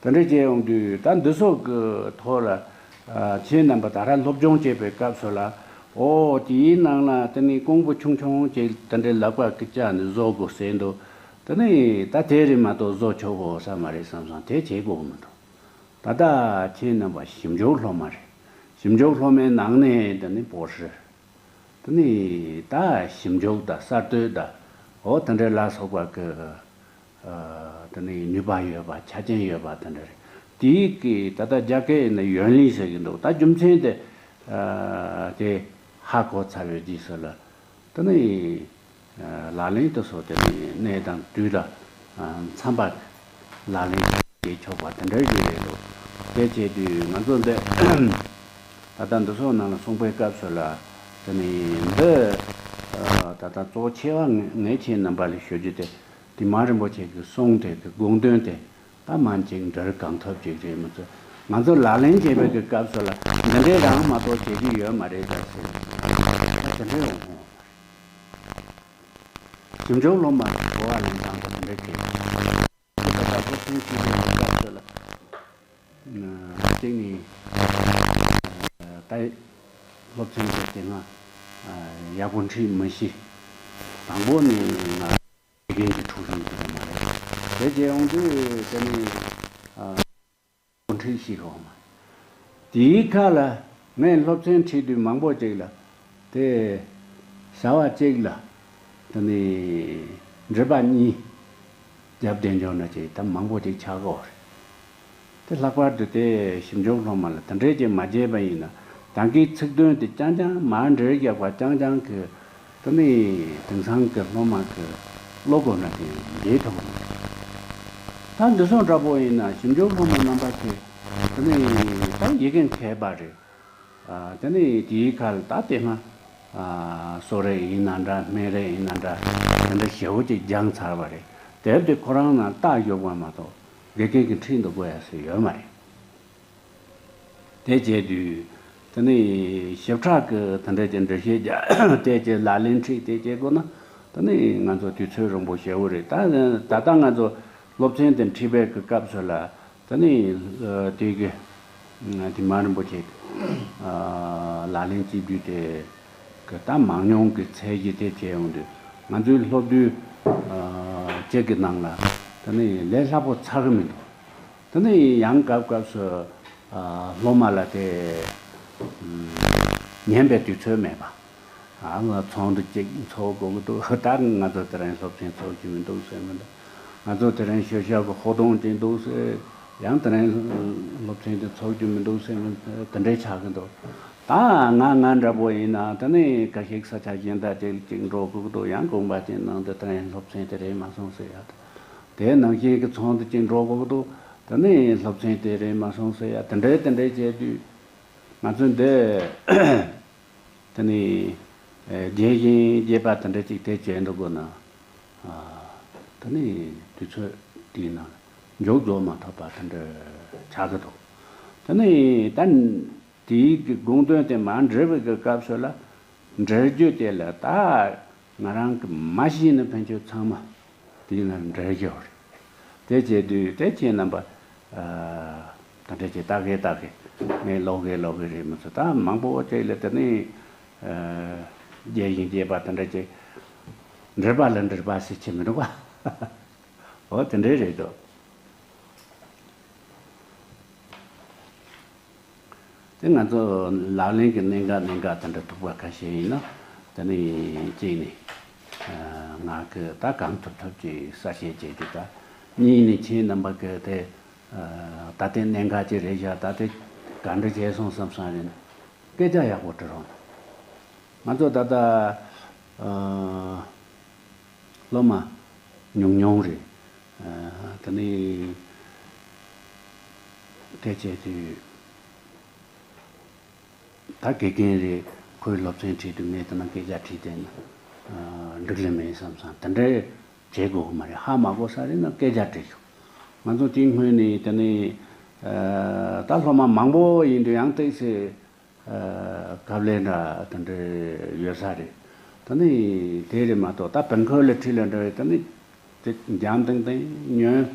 དེ་འདྲ་བྱས་ཡོང་དུས་ད་འདི་ཚོ་གི་ཐོག་ལ་ཨ་ཁྱེད་རྣམ་པ་ད་ར་སློབ་སྦྱོང་བྱེད་པའི་སྐབས་སུ་ལ་ཨོ་དེའི་ནང་ལ་དེ་ནི་ཀོང་བུ་ཆུང་ཆུང་ཅིག་དེ་འདྲའི་ལག་པ་གི་བཅག་ནས་བཟོ་དགོས་ཟེར་འདུག་དེ་ནི་ད་དེ་རེད་མ་གཏོགས་བཟོ་ཆོག་གོ་ས་མ་རེད་བསམ་སོང་། དེ་བྱེད་དགོས་མི་འདུག་ད་ལྟ་ཁྱེད་རྣམ་པ་ཞིབ་འཇུག་སློབ་མ་རེད། ཞིབ་འཇུག་སློབ་མའི་ནང་ནས་དེ་ནི་པོ་ཧྲི། དེ་ནི་ད་ཞིབ་འཇུག་དང་གསར་གཏོད་དང་འོ་དེ་འདྲའི་ལ་སོགས་པ་གི་ཨ་དེ་ནི་ནུས་པ་ཡོད་པ་ཆ་རྐྱེན་ཡོད་པ་དེ་འདྲ་རེད། དེའི་གི་ད་ལྟ་རྒྱ་སྐད་ཡིན་ན་ཡོན་ལི་ཟེར་གི་འདུག་ད་རྒྱུ་མཚན་དེ་ཨ་དེ་ཧ་གོ་ཚར་བའི་རྗེས་སུ་ལ་དེ་ནི་ཨ་ལག་ལེན་དུ་སོང་སྟེ་ནི་གནས་དང་དུས་དང་ཨ་འཚམ་པ་ལག་ལེན་བྱེད་ཆོག་པ་དེ་འདྲ་ཞིག་རེད་འདུག་དེ་བྱས་དུས་ང་ཚོ་འདི་ད་ལྟ་འདི་ཚོ་ནང་ལ་གསུངས་པའི་སྐབས་སུ་ལ་དེ་ནི་འདི་ཨ་ད་ལྟ་གཙོ་ཆེ་བ་ངས་ངས་ཁྱེད་རྣམ་པ་ལ་ཞུ་རྒྱུ་དེ་དེ་མ་རིན་པོ་ཆེ་གི་གསུང་དེ་གི་དགོངས་དོན་དེ་ད་མན་ཅིག་འདིར་གང་ཐུབ་ཅིག་རེད་མི་ཚོ། ང་ཚོ་ལག་ལེན་བྱེད་པའི་གི་སྐབས་སུ་ལ་འདི་འདྲའི་རང་མ་གཏོགས་བྱེད་ཀྱི་ཡོད་མ་རེད་ད་ཟེར། ད་དེ་འདྲའི་འོང་ཧོ། ཞིབ་འཇུག་སློབ་མ་གོ་བ་ལེན་སྟངས་པ་དེ་འདྲ་གི། དེ་ལྟ་སློབ་ཚན་ཞིག་ལས་སྐབས་སུ་ལ། གཅིག་ནི། ད་སློབ་ཚན་དེ་དེ་སྔ་ཡག་པོ་འཁྲིད་མི་ཤེས། དང་པོ་ནི་ང་དགེ་རྒན་གྱི་འཁྲུག་ཤིང་དེ་མ་རེད། དེ་རྗེས་ཡོང་དུས་དེ་ནི་འཁྲིད་ཤེས་ཡོང་མ། དེའི་ཁ་ལ་ངས་སློབ་ཚན་ཁྲིད་དུས་མང་པོ་ཅིག་ལ་དེ་བྱ་བ་གཅིག་ལ་དེ་ནི་འགྲེལ་པ་གཉིས་རྒྱབ་བསྡད་འཇོག་ན་ཅིག་ད་མང་པོ་ཅིག་ཆགས་ཀྱི་ཡོད་རེད། དེ་ལྷག་པར་དུ་དེ་ཞིབ་འཇུག་སློབ་མ་ལ་དེ་འདྲས་ཅིག་མ་བྱས་པ་ཡིན་ན་ད་གིན་ཚིག་དོན་དེ་རྐྱང་རྐྱང་མར་འགྲེལ་རྒྱག་པ་རྐྱང་རྐྱང་གི་དེ་ནི་དེང་སང་གི་སློབ་མ་གི་བློ་སྒོ་ན་དེ་འབྱེད་ཐུབ་པ་མ་རེད། ད་འདི་སོང་འདྲ་པོ་ཡིན་ན་ཞིབ་འཇུག་སློབ་མ་རྣམ་པ་ཚོས་དེ་ནི་ད་ཡི་གེ་མཁས་པ་རེད། ཨ་དེ་ནི་དེའི་ཁར་ད་དེ་སྔ་ཨ་གསོ་རིག་ཡིན་ན་འདྲ་སྨན་རིག་ཡིན་ན་འདྲ་དེ་འདྲ་ཞེ་པོ་ཅིག་སྦྱངས་ཚར་བ་རེད། དེབ་དེ་ཁོ་རང་ནང་རྟགས་ཡོད་པ་མ་གཏོགས་དགེ་རྒན་གྱིས་ཁྲིད་འདུག་དགོས་ཡ་ཟེར་ཡོད་མ་རེད། དེ་བྱས་དུས་དེ་ནི་ཞིབ་ཕྲ་གི་དེ་འདྲ་ཅིག་འགྲེལ་བཤད་རྒྱག་དེ་ཅིག་ལག་ལེན་ཁྲིད་དེ་བྱེད་དགོས་ན་དེ་ནི་ང་ཚོ་དུས་ཚོད་རིང་པོ་ཞེ་པོ་རེད། ད་ད་ལྟ་ང་ཚོ་སློབ་ཚན་དེ་ཁྲིད་པའི་གི་སྐབས་སུ་ལ་དེ་ནི་དེ་གི་དེ་མ་རིན་པོ་ཆེ་ལག་ལེན་བྱེད་རྒྱུ་དེ་གི་ད་མང་ཉུང་གི་ཚད་གཞི་དེ་བྱས་ཡོང་དུས་ང་ཚོའི་སློབ་དུས་གཅིག་གི་ནང་ལ་དེ་ནི་ལས་སླ་པོ་ཚར་གི་མི་འདུག་དེ་ནི་ཡང་སྐབས་སྐབས་སུ་ཨ་སློབ་མ་ལ་དེ་ཉན་པའི་དུས་ཚོད་མེད་པ། ཨ་ང་ཚོགས་འདུ་གཅིག་ཚོགས་དགོས་ཀྱི་འདུག་ད་ང་ཚོ་དེ་རིང་སློབ་ཚན་ཚོགས་རྒྱུ་མི་འདུག་ཟེར་མི་འདུག་ང་ཚོ་དེ་རིང་ཤོ་ཤ་གི་ཧོ་ཏོང་ཅིག་འདུག་ཟེར། ཡང་དེ་རིང་སློབ་ཚན་དེ་ཚོགས་རྒྱུ་མི་འདུག་ཟེར་མི་དེ་འདྲའི་ཆགས་ཀྱི་འདུག་ད་ང་ང་འདྲ་པོ་ཡིན་ན་དེ་ནི་ཁ་ཤས་ས་ཆ་གཞན་དག་ཅིག་ཅིག་འགྲོ་དགོས་ཀྱི་འདུག་ཡང་དགོངས་པ་ཅིག་གནང་སྟེ་དེ་རིང་སློབ་ཚན་དེ་རེད་མ་སོང་ཟེར་ཡ། དེ་ནང་བཞིན་གྱི་ཚོགས་འདུ་ཅིག་འགྲོ་དགོས་ཀྱི་འདུག་དེ་ནི་སློབ་ཚན་དེ་རེད་མ་སོང་ཟེར་ཡ་དེ་འདྲའི་དེ་འདྲའི་བྱས་དུས། ང་ཚོ་འདི་དེ་ནས་རྒྱལ་ཞིང་རྒྱས་པ་དེ་འདྲ་ཅིག་དེ་བྱས་འདུག་དགོས་ན། དེ་ནས་དུས་ཚོད་དེའི་ནང་མཇུག་རྫོགས་མ་ཐུབ་པ་དེ་འདྲ་ཆགས་ཀྱི་འདུག་དེ་ནས་ད་དེའི་གི་དགོངས་དོན་དེ་མར་འབྲི་བའི་གི་སྐབས་སུ་ལ། འབྲི་རྒྱུ་དེ་ལ་ད་ང་རང་གི་མ་གཞི་ནས་ཕན་ཆོད་ཚང་མ་དེའི་ནང་འབྲི་རྒྱུ་རེད། དེ་བྱེད་དུས་དེ་ཁྱེད་རྣམ་པ་ད་འདྲ་ཅིག་ལྟ་གི་ལྟ་གི་ངས་ཀློག་གི་ཀློག་གི་རེད་མི་ཚོ། ད་མང་པོ་ཅིག་ལ་དེ་ནས་རྒྱས་ཞིང་རྒྱས་པ་དེ་འདྲ་ཅིག་འབྲི་བ་ལ་འབྲི་བ་ཟེར་གྱི་མི་འདུག་བ། འོ་དེ་འདྲའི་རེད་དོ། དེ་ང་ཚོ་ལག་ལེན་གྱི་གནད་འགག་གནད་འགག་དེ་འདྲ་ཐུག་པ་ཁ་ཤས་ཡིན་ན། དེ་ནས་གཅིག་ནས་ང་གི་ད་གང་ཐུབ་ཐུབ་ཀྱིས་གསལ་བཤད་བྱེད་རྒྱུ་དང་། གཉིས་ནས་ཁྱེད་རྣམ་པ་གི་དེ་ད་ལྟའི་གནད་འགག་ཅིག་རེད་བཞག་ད་དེ་ག་འདྲ་བྱས་སོང་བསམ་བསམ་རེད། སྐད་ཆ་ཡག་པོ་དྲི་རོགས་གནང་། ང་ཚོ་ད་ལྟ་ཨ་སློབ་མ་ཉུང་ཉུང་རེད། ཨ་དེ་ནས་དེ་བྱས་དུས་ད་དགེ་རྒན་རེད། ཁོའི་སློབ་ཚན་ཁྲིད་དུས་ངས་དེ་ན་སྐད་ཆ་དྲིས་བསྡད་ན་ཨ་འགྲིག་ལེ་མེད་བསམ་བསམ་དེ་འདྲའི་བྱེད་དགོས་གི་མ་རེད། ཧ་མ་གོ་ས་རེད་ན་སྐད་ཆ་དྲིས་ཤོག་ང་ཚོ་དེའི་སྔོན་ནས་དེ་ནས་ཨ་ད་སློབ་མ་མང་པོ་ཡིན་དུས་ཡང་ཏོག་ཙམ་ཨ་དཀའ་ལས་འདྲ་དེ་འདྲ་ཡོད་ས་རེད། ད་ནི་དེ་རེད་མ་གཏོགས་ད་བོན་ཁོལ་ལ་ཁྲིད་ལ་འདྲ་བའི་ད་ནི་དེ་འཇམ་ཐིང་ཐིང་ཉོན།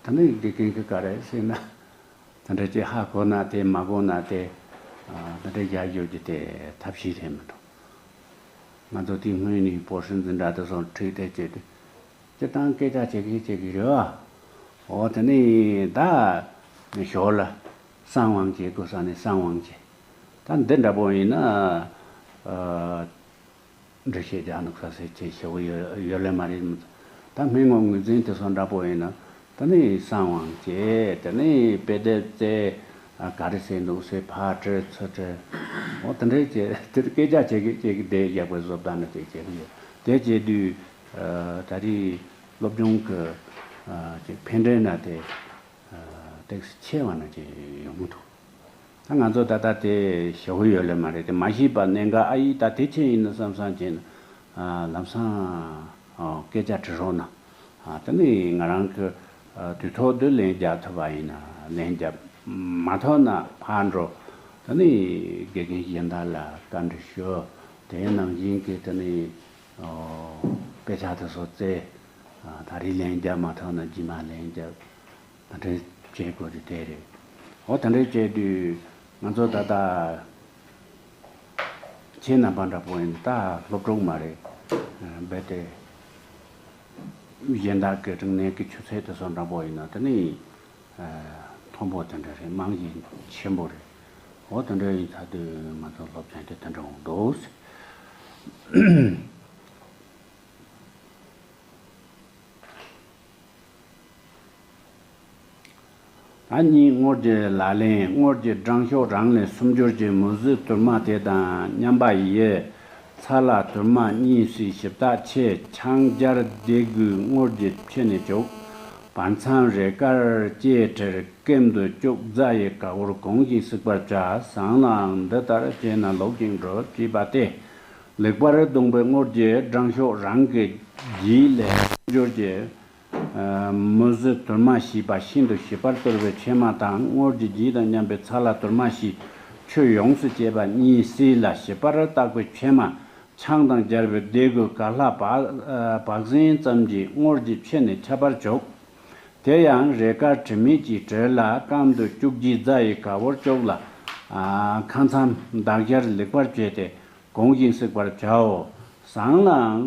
ད་ནི་དགེ་རྒན་གྱི་ག་རེ་ཟེར་ན་དེ་འདྲ་ཅིག་ཧ་གོ་ན་དེ་མ་གོ་ན་དེ་ཨ་དེ་འདྲ་རྒྱག་རྒྱུ་གི་དེ་ཐབས་ཤེས་རེད་མི་འདུག་ང་ཚོ་དེ་སྔོན་ནས་བོད་སྲིད་འཛིན་གྲྭ་དེ་སོང་ཁྲིད་དེ་བྱས་ཏེ། སྤྱིར་བཏང་སྐད་ཆ་བྱེད་ཀྱི་བྱེད་ཀྱི་རེད་བ། འོ་དེ་ནས་ད་ཞོར་ལ་གསང་དབང་བྱེད་དགོས་ས་ནས་གསང་དབང་བྱེད། ད་འདི་འདྲ་པོ་ཡིན་ན་ཨ་འགྲེལ་བཤད་རྒྱག་ནུས་ས་ཟེར་ཅེས་ཞེ་པོ་ཡོད་ཡོད་ལེ་མ་རེད། ད་སྨན་ངོ་ངོས་འཛིན་དེ་ཚོ་འདྲ་པོ་ཡིན་ན་ད་ནི་གསང་དབང་བྱེད། དེ་ནས་དཔེ་དེབ་བཙལ། ཨ་ག་རེ་ཟེར་འདུག་ཟེར་ཕར་དྲི་ཚུར་དྲི། འོ་དེ་འདྲའི་བྱེད་དེར་སྐད་ཆ་བྱེད་ཀྱི་བྱེད་ཀྱི་བསྡད་ཡག་པའི་བཟོ་ལྟ་ནི་དེ་བྱེད་ཀྱི་ཡོད། དེ་བྱེད་དུས། ཨ་ད་རེས་སློབ་སྦྱོང་གི་ཨ་ཅིག་ཕན་འབྲས་ན་དེ་ཨ་ཏོག་ཙམ་ཆེ་བ་ན་ཅིག་ཡོང་གི་འདུག་ད་ང་ཚོ་ད་ལྟ་དེ་ཞེ་པོ་ཡོད་ལེ་མ་རེད། དེ་མ་ཤེས་པ་གནད་འགག་ཨ་ཡིག་ད་དེ་ཆེ་ཡིན་ན་བསམ་བསམ་བྱས་ན་ཨ་ལམ་སང་ཨ་སྐད་ཆ་དྲི་རོགས་གནང་། ཨ་དེ་ནི་ང་རང་གི་ཨ་དུས་ཐོག་ཏུ་ལན་རྒྱག་ཐུབ་པ་ཡིན་ན་ལན་རྒྱབ། མ་ཐུབ་ན་ཕར་འགྲོ། དེ་ནི་དགེ་རྒན་གཞན་དག་ལ་བཀའ་འདྲི་ཞུ། དེ་ནང་བཞིན་གྱི་དེ་ནི། ཨོ། དཔེ་ཆ་དེ་ཚོ་བཙལ། ཨ་ད་རེས་ལན་རྒྱབ་མ་ཐུབ་ན་རྗེས་མ་ལན་རྒྱབ། ད་འདྲའི་བྱེད་དགོས་རྒྱུ་དེ་རེད། ཨོ་ད་འདྲའི་བྱས་དུས་ང་ཚོ་ད་ལྟ་ཁྱེད་རྣམ་པ་འདྲ་པོ་ཡིན་ད་སློབ་ཕྲུག་མ་རེད། ཨ་རྦད་དེ་གཞན་དག་གི་རིག་གནས་ཀྱི་ཆུ་ཚད་དེ་ཚོ་འདྲ་པོ་ཡིན་ན་དེ་ནི། མཐོན་པོ་དེ་འདྲ་རེད། རྨང་གཞི་ཆེན་པོ་རེད། འོ་དེ་འདྲ་ཡིན་ཚར་དུས་ང་ཚོ་སློབ་ཚན་དེ་དེ་འདྲ་འོང་འདུག་ད་གཉིས། དངོས་རྒྱུ་ལག་ལེན། དངོས་རྒྱུ་སྦྲང་ཤོག་རང་ལས་སུམ་སྦྱོར་གྱི་མུ་ཟི་དུར་མ་དེ་དང་མཉམ་པ་ཡི། ཚ་ལ་དུར་མ་གཉིས་སུའི་ཞིབ་བཏགས་ཆེ། ཆང་སྦྱར་ལྡེ་གུ་དངོས་རྒྱུ་ཕྱི་ནས་བྱུག་བར་མཚམས་རེ་དཀར་ལྕེ་དྲིལ་སྐེམ་དུ་བཅུག་རྫ་ཡི་ག་བུར་གོང་བཞིན་བསྲེག་པར་བྱ། ཟངས་ལའང་འདི་ལྟར་བྱས་ན་ལོག་ཅིང་འགྲོ་ཅེས་པ་སྟེ། ལེགས་པར་བརྡུངས་པའི་དངོས་རྒྱུ་སྦྲང་ཤོག་རང་གི་རྒྱུད་ལས་སྦྱོར་གྱི་མུ་ཟི་དུར་མ་ཞེས་པ་ཤིན་ཏུ་ཞིབ་པར་གཏོར་བའི་ཕྱེ་མ་དང་། དངོས་རྒྱུ་རྒྱུད་དང་མཉམ་པའི་ཚ་ལ་དུར་མ་ཞེས་ཆུ་ཡོངས་སུ་བཅད་པ་གཉིས་བསྲེས་ལ་ཞིབ་པར་བཏགས་པའི་ཕྱེ་མ། ཆང་དང་སྦྱར་བའི་ལྡེ་གུ་ག་ལྷ་བག་བག་ཟན་ཙམ་གྱིས་དངོས་རྒྱུ་ཕྱི་ནས་ཁྱབ་པར་བྱུག་དེ་ཡང་རས་དཀར་དྲི་མེད་ཀྱི་དྲིལ་ལ་སྐམ་དུ་བཅུག་རྗེས་རྫ་ཡི་ག་བུར་བཅུག་ལ། ཁ་མཚམས་འདག་སྦྱར་ལེགས་པར་བཅད་དེ་གོང་བཞིན་བསྲེག་པར་བྱའོ། ཟངས་ལའང་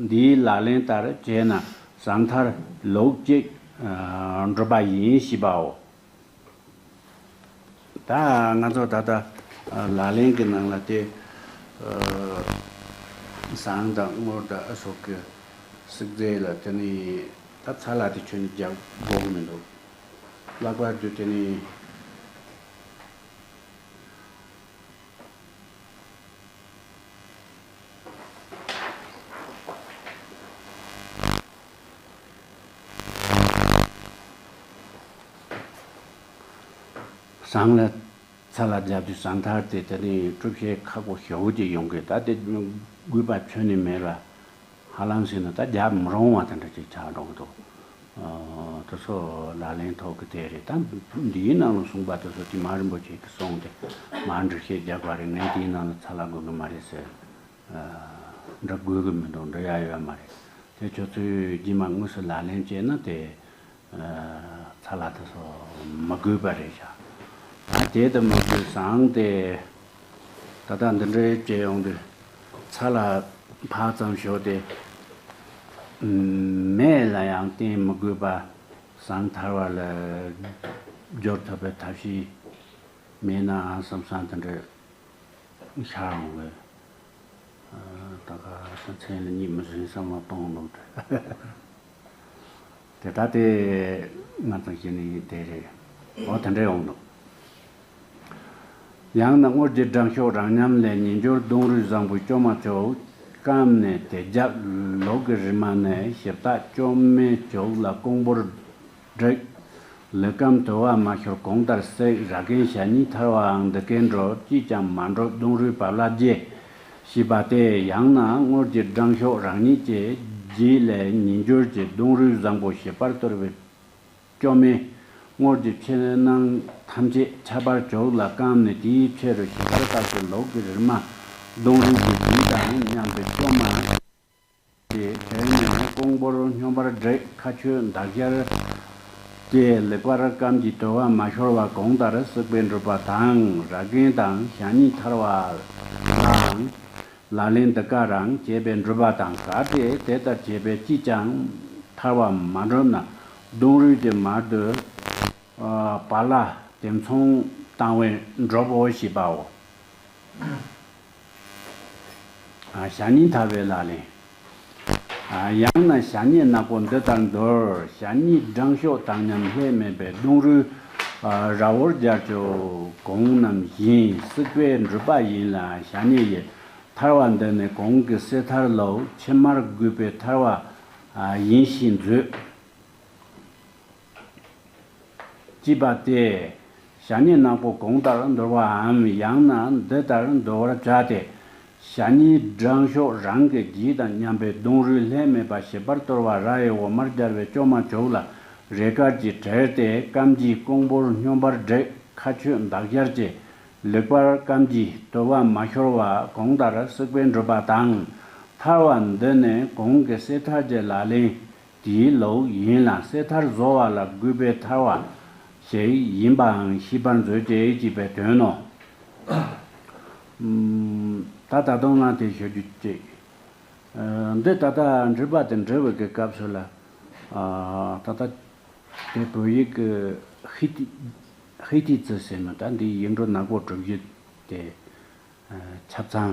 འདིའི་ལག་ལེན་ལྟར་བྱས་ན་ཟངས་མཐར་ལོག་ཅིག་འགྲུབ་པ་ཡིན་ཞེས་པའོ། ད་ང་ཚོ་ད་ལྟ་ལག་ལེན་གྱི་ནང་ལ་དེ་ཟངས་དང་དངུལ་དང་ཨ་སོགས་ཀྱི་བསྲེག་རྫས་ལ་དེ་ནི་ད་ཚ་ལ་དེ་ཁྱོན་ནས་རྒྱག་དགོས་ཀྱི་མི་འདུག་ལྷག་པར་དུ་དེ་ནི། ཟངས་ལ་ ཚ་ལ་རྒྱབ་དུས་ཟངས་ཐར་དེ་དེ་ནས་གྲུབ་ཆའི་ཁག་པོ་ཞེ་པོ་ཅིག་ཡོང་གི། ད་དེ་དགོས་པ་ཁྱོན་ནས་མེད་ལ། ཧ་ལམ་ཟེར་ན་ད་རྒྱབ་མི་རུང་བ་དེ་འདྲ་ཅིག་ཆགས་འགྲོ་གི་འདུག། ཨ། དེ་ཚོ་ལག་ལེན་ཐོག་གི་དེ་རེད། ད་འདིའི་ནང་ལ་གསུངས་པ་དེ་ཚོ་དེ་མ་རིན་པོ་ཆེ་གི་གསུང་དེ་མར་འགྲེལ་བཤད་རྒྱག་པ་རེད། ངས་དེའི་ནང་ལ་ཚ་ལ་དགོས་གི་མ་རེད་ཟེར། ཨ། འདྲི་དགོས་གི་མི་འདུག། འདྲི་ཡ་ཡོད་མ་རེད། དེ་ཁྱོད་ཚོས་རྗེས་མ་དངོས་སུ་ལག་ལེན་བྱས་ན་དེ། ཨ། ཚ་ལ་དེ་ཚོ་མི་དགོས་པ་རེད་ཤག། ད་དེ་དུ་མི་དགོས། ཟངས་དེ་ད་ལྟ་འདི་འདྲའི་བྱས་ཡོང་དུས་ཚ་ལ་ཕར་ཙམ་ཞོག་སྟེ། མེ་ལ་ཡང་བརྟེན་མི་དགོས་པ། ཟངས་ཐར་བ་ལ་སྦྱོར་ཐུབ་པའི་ཐབས་ཤེས་མེད་ནའང་བསམ་བསམ་དེ་འདྲ་ཤར་འོང་བས། ཨ། ད་ག་ས་མཚན་ལ་གཉིད་མི་སྲིད་བསམ་བློ་གཏོང་ལོག་དུས། དེ་ལྟ་སྟེ་ང་ཚོ་ཞིག་ནི་དེ་རེད། འོ་དེ་འདྲ་ཡོང་འདུག། ཡང་ན་དངོས་ཀྱི་འགྲངས་ཤོག་རང་ཉམས་ལས། ཉིས་འགྱུར་གདུང་རུས་བཟང་པོའི་སྐྱོ་མ་བྱོག། སྐམ་ནས་དེ་རྒྱབ་ལོག་གི་རི་མ་ནས། ཞིབ་བཏགས་སྐྱོ་མེ་བྱོག་ལ་ཀོང་པོར་བསྒྲིགས། ལུས་སྐམ་དུ་བ་མ་ཤོར་གོང་ལྟར་བསྲེགས། ར་གན་ཞ་གཉིས་ཐར་བའང་འདི་སྐད་འགྲོ། ཅིས་ཀྱང་མ་འགྲོ་གདུང་རུས་བབ་ལ་བརྗེ། ཞེས་པ་སྟེ། ཡང་ན་དངོས་ཀྱི་འགྲངས་ཤོག་རང་ཉིད་ཀྱི་རྗེས་ལས་ཉིས་འགྱུར་གྱི་གདུང་རུས་བཟང་པོ་ཞིབ་པར་གཏོར་བའི་སྐྱོ་མེ། དངོས་ཀྱི་ཕྱི་ནང་ཐམས་ཅད་ཁྱབ་པར་བྱོག་ལ་སྐམ་ནས་དེའི་ཕྱི་རུ་ཞིབ་པར་བཏགས་ཏེ་ལོག་གི་རི་མ་གདུང་རུས་ཀྱི་རྒྱུན་དང་མཉམ་པའི་སྐྱོ་མ་དེ་དྲལ་ནས་ཀོང་པོར་སྙོམས་པར་བསྒྲིགས། ཁ་ཆོད་མདའ་ཤར་གྱི་ལེགས་པར་སྐམ་གྱི་དུ་བ་མ་ཤོར་བ་གོང་ལྟར་བསྲེགས་པས་འགྲུབ་པ་དང་། ར་གན་དང་ཞ་གཉིས་ཐར་བ་དང་། ལག་ལེན་འདི་ག་རང་བྱས་པས་འགྲུབ་པ་དང་། གལ་ཏེ་དེ་ལྟར་བྱས་པས་ཅིས་ཀྱང་ཐར་བ་མ་འགྲུབ་ན་གདུང་རུས་ཀྱི་མར་དུ་བ་ལ་དེ་མཚུངས་བཏང་བས་འགྲུབ་བོ་ཞེས་པའོ། ཞ་གཉིས་ཐར་བའི་ལག་ལེན། ཡང་ན་ཞ་གཉིས་ནག་པོ་འདི་ལྟར་འདོར། ཞ་གཉིས་འགྲངས་ཤོག་དང་མཉམ་ལྷད་མེད་པའི་གདུང་རུས་ར་བོར་སྦྱར་ཆོག། གོང་རྣམས་བཞིན་བསྲེགས་པས་འགྲུབ་པ་ཡིན་ལ། ཞ་གཉིས་ཡི་ཐར་བ་འདི་ནི་གོང་གི་གསེར་ཐར་ལོ། ཕྱི་མར་དགོས་པའི་ཐར་བ་ཡིན་ཞེས་མཛོད། ཅེས་པ་སྟེ། ཞ་གཉིས་ནག་པོ་གོང་ལྟར་འདོར་བའམ་ཡང་ན་འདི་ལྟར་འདོར་བར་བྱ་སྟེ། ཞ་གཉིས་འགྲངས་ཤོག་རང་གི་རྗེས་དང་མཉམ་པའི་གདུང་རུས་ལྷད་མེད་པ་ཞིབ་པར་གཏོར་བ་ར་ཡི་འོག་མར་སྦྱར་བའི་སྐྱོ་མ་བྱོག་ལ་རས་དཀར་གྱིས་དྲལ་ཏེ་སྐམ་གྱི་ཀོང་པོར་སྙོམས་པར་བསྒྲིགས། ཁ་ཆོད་མདའ་ཤར་གྱི་ལེགས་པར་སྐམ་གྱི་དུ་བ་མ་ཤོར་བ་གོང་ལྟར་བསྲེགས་པས་འགྲུབ་པ་དང་། ཐར་བ་འདི་ནི་གོང་གི་གསེར་ཐར་གྱི་ལག་ལེན་དེའི་ལུགས་ཡིན་ལ། གསེར་ཐར་བཟོ་བ་ལ་དགོས་པའི་ཐར་བ་ཞིག་ཡིན་པའང་ཤེས་པར་མཛོད་ཅིག་ཅེས་པའི་དོན་ནོ། ཨམ། ད་ད་དུང་ང་དེ་ཞུ་རྒྱུ་གཅིག། ཨ། འདི་ད་ལྟ་འགྲེལ་པ་དེ་འགྲེལ་བའི་གི་སྐབས་སུ་ལ། ཨ། ད་ལྟ་དེ་བོད་ཡིག་གི་ཧི་ཏི་ཧི་ཏི་ཙི་ཟེར་མི་ད་འདི་ཡིག་འབྲུ་ནག་པོ་གྲུབ་གཞི་དེ། ཨ། ཆ་ཚང་།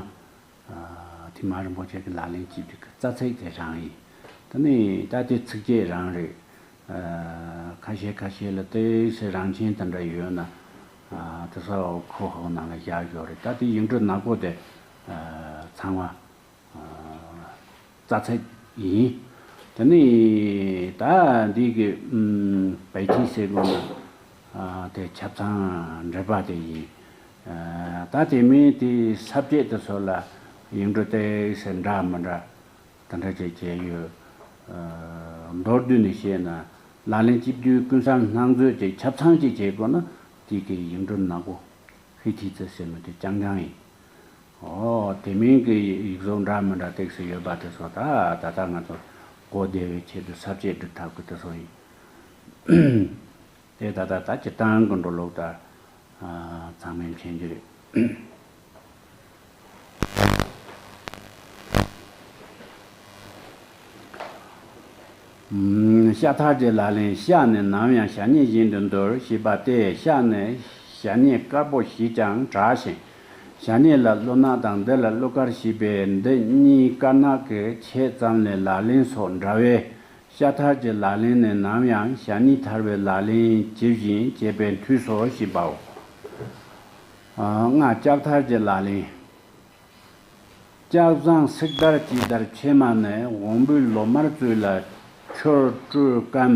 ཨ། དེ་མ་རིན་པོ་ཆེ་གི་ལག་ལེན་བྱེད་དུས་ཀྱི་རྩ་ཚིག་དེ་རང་ཡིན། དེ་ནས་ད་དེ་ཚིགས་བཅད་རང་རེད། ཨ། ཁ་ཤས་ཁ་ཤས་ལ་ཏོག་ཙམ་རང་བཞིན་དེ་འདྲ་ཡོད་ན། ཨ། དེ་ཚོ་ཁོ་ཧོ་ནང་ལ་བཞག་ཡོད་རེད། ད་དེ་ཡིག་འབྲུ་ནག་པོ་དེ། ཨ། ཚང་མ། ཨ། རྩ་ཚིག་ཡིན། དེ་ནས་ད་འདི་གི་ཨམ། པའི་ཐི་ཟེར་དགོས་ན། ཨ། དེ་ཆ་ཚང་འགྲེལ་པ་དེ་ཡིན། ཨ། ད་དེ་མིན་དེ་ས་བཅད་དེ་ཚོ་ལ་ཡིག་འབྲུ་ཏོག་ཙམ་འདྲ་མི་འདྲ་དེ་འདྲ་ཅིག་བྱས་ཡོད། ཨ། མདོར་བསྡུས་ནས་བཤད་ན་ལག་ལེན་བྱེད་དུས་ཀུན་གསལ་སྣང་མཛོད་ཅིག་ཆ་ཚང་ཅིག་བྱེད་དགོས་ན་དེ་གི་ཡིག་འབྲུ་ནག་པོ་ཧི་ཐི་ཙི་ཟེར་མི་དེ་རྐྱང་རྐྱང་ཡིན། ཨོ། དེ་མིན་གྱི་ཡིག་གཟུགས་འདྲ་མི་འདྲ་ཏོག་ཙམ་ཡོད་པ་དེ་ཚོ་ད་ད་ལྟ་ང་ཚོ་གོ་བདེ་བའི་ཆེད་དུ་ས་བཅད་སྒྲིག་ཐབས་ཀྱི་དེ་ཚོ་ཡིན། དེ་ད་ལྟ་ད་སྤྱིར་བཏང་གི་འགྲོ་ལུགས་ད། ཨ། ཚང་མས་མཁྱེན་གྱི་རེད། ཤ་ཐར་གྱི་ལག་ལེན། ཤ་ནི་ནམ་ཡང་ཞ་གཉིས་བཞིན་དུ་འདོར་ཞེས་པ་སྟེ། ཤ་ནི་ཞ་གཉིས་དཀར་པོ་ཞེས་ཀྱང་གྲགས་ཤིང་། ཞ་གཉིས་ལ་ཀླུ་ནག་དང་འདི་ལ་ཀླུ་དཀར་ཞེས་པས་འདི་གཉིས་དཀར་ནག་གི་ཕྱེད་ཙམ་ལས་ལག་ལེན་སོགས་འདྲ་བས། ཤ་ཐར་གྱི་ལག་ལེན་ནི་ནམ་ཡང་ཞ་གཉིས་ཐར་བའི་ལག་ལེན་ཇི་བཞིན་བྱེད་པའི་མཐུས་སོ་ཞེས་པའོ། ལྔ། ལྕགས་ཐར་གྱི་ལག་ལེན། ལྕགས་ཟངས་སྲེག་དར་གྱི་དར་ཕྱེ་མ་ནི་འོམ་བུའི་ལོ་མར་བཙོས་ལ་ཆུར་བཀྲུས་སྐམ།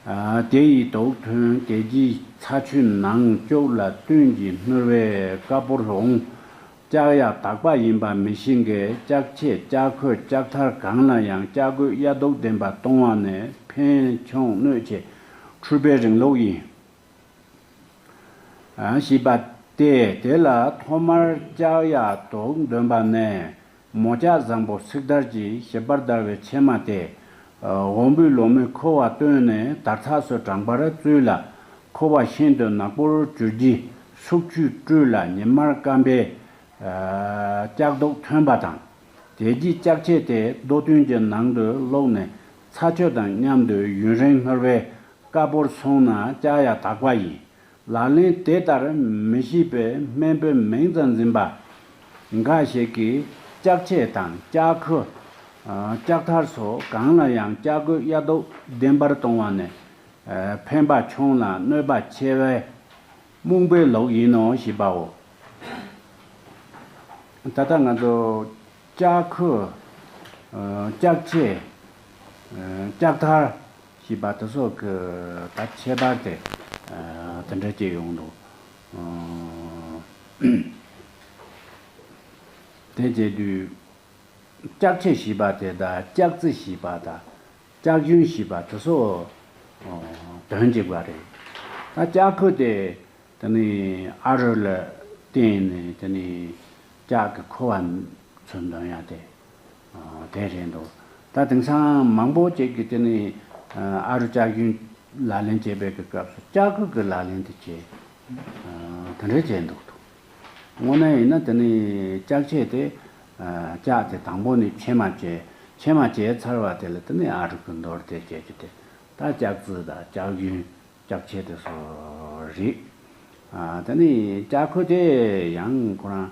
དེ་ཡི་དུག་ཐོན་དེ་རྗེས་ཚ་ཆུའི་ནང་བཅུག་ལ་བཏོན་གྱིས་བསྣུར་བས་དཀར་པོར་འོང་། ལྕགས་ཡག་དག་པ་ཡིན་པ་མི་ཤེས་མཁན་ལྕགས་ཆས་ལྕགས་ཁོལ་ལྕགས་ཐར་གང་ལ་ཡང་ལྕགས་སྐུད་གཡའ་དུག་ལྡན་པ་གཏོང་བ་ནི་ཕན་ཆུང་གནོད་ཆེ་འཁྲུལ་པའི་རིང་ལུགས་ཡིན། ཞེས་པ་སྟེ། དེ་ལ་ཐོག་མར་ལྕགས་ཡག་དུག་འདོན་པ་ནས་མོ་ལྕགས་བཟང་པོ་ཚིག་དར་གྱིས་ཞིབ་པར་བརྡར་བའི་ཕྱེ་མ་སྟེ། འོམ་བུའི་ལོ་མའི་ཁུ་བ་བཏོན་ནས་དར་ཚགས་སུ་དྲངས་པར་བཙོས་ལ། ཁུ་བ་ཤིན་ཏུ་ནག་པོར་གྱུར་རྗེས་ཤུགས་ཆུས་བཀྲུས་ལ་ཉི་མར་སྐམ་པས་ལྕགས་དུག་ཐོན་པ་དང་། དེ་རྗེས་ལྕགས་ཆས་དེ་རྡོ་བཏོན་གྱི་ནང་དུ་བླུགས་ནས་ཚ་ཆུ་དང་མཉམ་དུ་ཡུན་རིང་བསྣུར་བས་དཀར་པོར་སོང་ན་ལྕགས་ཡག་དག་པ་ཡིན། ལག་ལེན་དེ་ལྟར་མི་ཤེས་པའི་སྨན་པའི་མིང་ཙམ་འཛིན་པ་འགའ་ཞིག་གིས་ལྕགས་ཆས་དང་ལྕགས་ཁུ། ལྕགས་ཐར་སོགས་གང་ལ་ཡང་ལྕགས་སྐུད་གཡའ་དུག་ལྡན་པར་གཏོང་བ་ནི་ཕན་པ་ཆུང་ལ་གནོད་པ་ཆེ་བས་རྨོངས་པའི་ལུགས་ཡིན་ནོ་ཞེས་པའོ། ད་ལྟ་ང་ཚོ་ལྕགས་ཁུ། ལྕགས་ཆས། ལྕགས་ཐར། ཞེས་པ་དེ་ཚོ་གི་ད་ཁྱད་པར་དེ་དེ་འདྲ་སྐྱེ་ཡོང་འདུག་དེ་བྱེད་དུས་ལྕགས་ཆས་ཞེས་པ་དེ་དང་ལྕགས་རྩི་ཞེས་པ་དང་ལྕགས་ཞུན་ཞེས་པ་དེ་ཚོ་དོན་གཅིག་པ་རེད། ད་ལྕགས་ཁུ་དེ། དེ་ནས་ཨ་རུ་ལ་བརྟེན་ནས་དེ་ནས་ལྕགས་ཀྱི་ཁུ་བ་ཚོ་འདོན་ཡ་དེ། དེ་རེད་འདུག་ད་དེང་སང་མང་པོ་ཅིག་གིས་དེ་ནས་ཨ་རུ་ལྕགས་ཞུན་ལག་ལེན་བྱེད་པའི་གི་སྐབས་སུ་ལྕགས་ཁུ་གི་ལག་ལེན་དེ་བྱེད། དེ་འདྲ་བྱས་འདུག་དངོས་གནས་ཡིན་ན་དེ་ནས་ལྕགས་ཆས་དེ། ལྕགས་དེ་དང་པོ་ནས་ཕྱེ་མ་བྱས། ཕྱེ་མ་བྱས་ཚར་བ་དེ་ལ་དེ་ནས་ཨ་རུ་གི་འདོར་དེ་བྱེད་རྒྱུ་དེ། ད་ལྕགས་རྩི་དང་ལྕགས་ཞུན། ལྕགས་ཆས་དེ་ཚོ་རེད། ཨ་དེ་ནས་ལྕགས་ཁུ་དེ་ཡང་ཁོ་རང་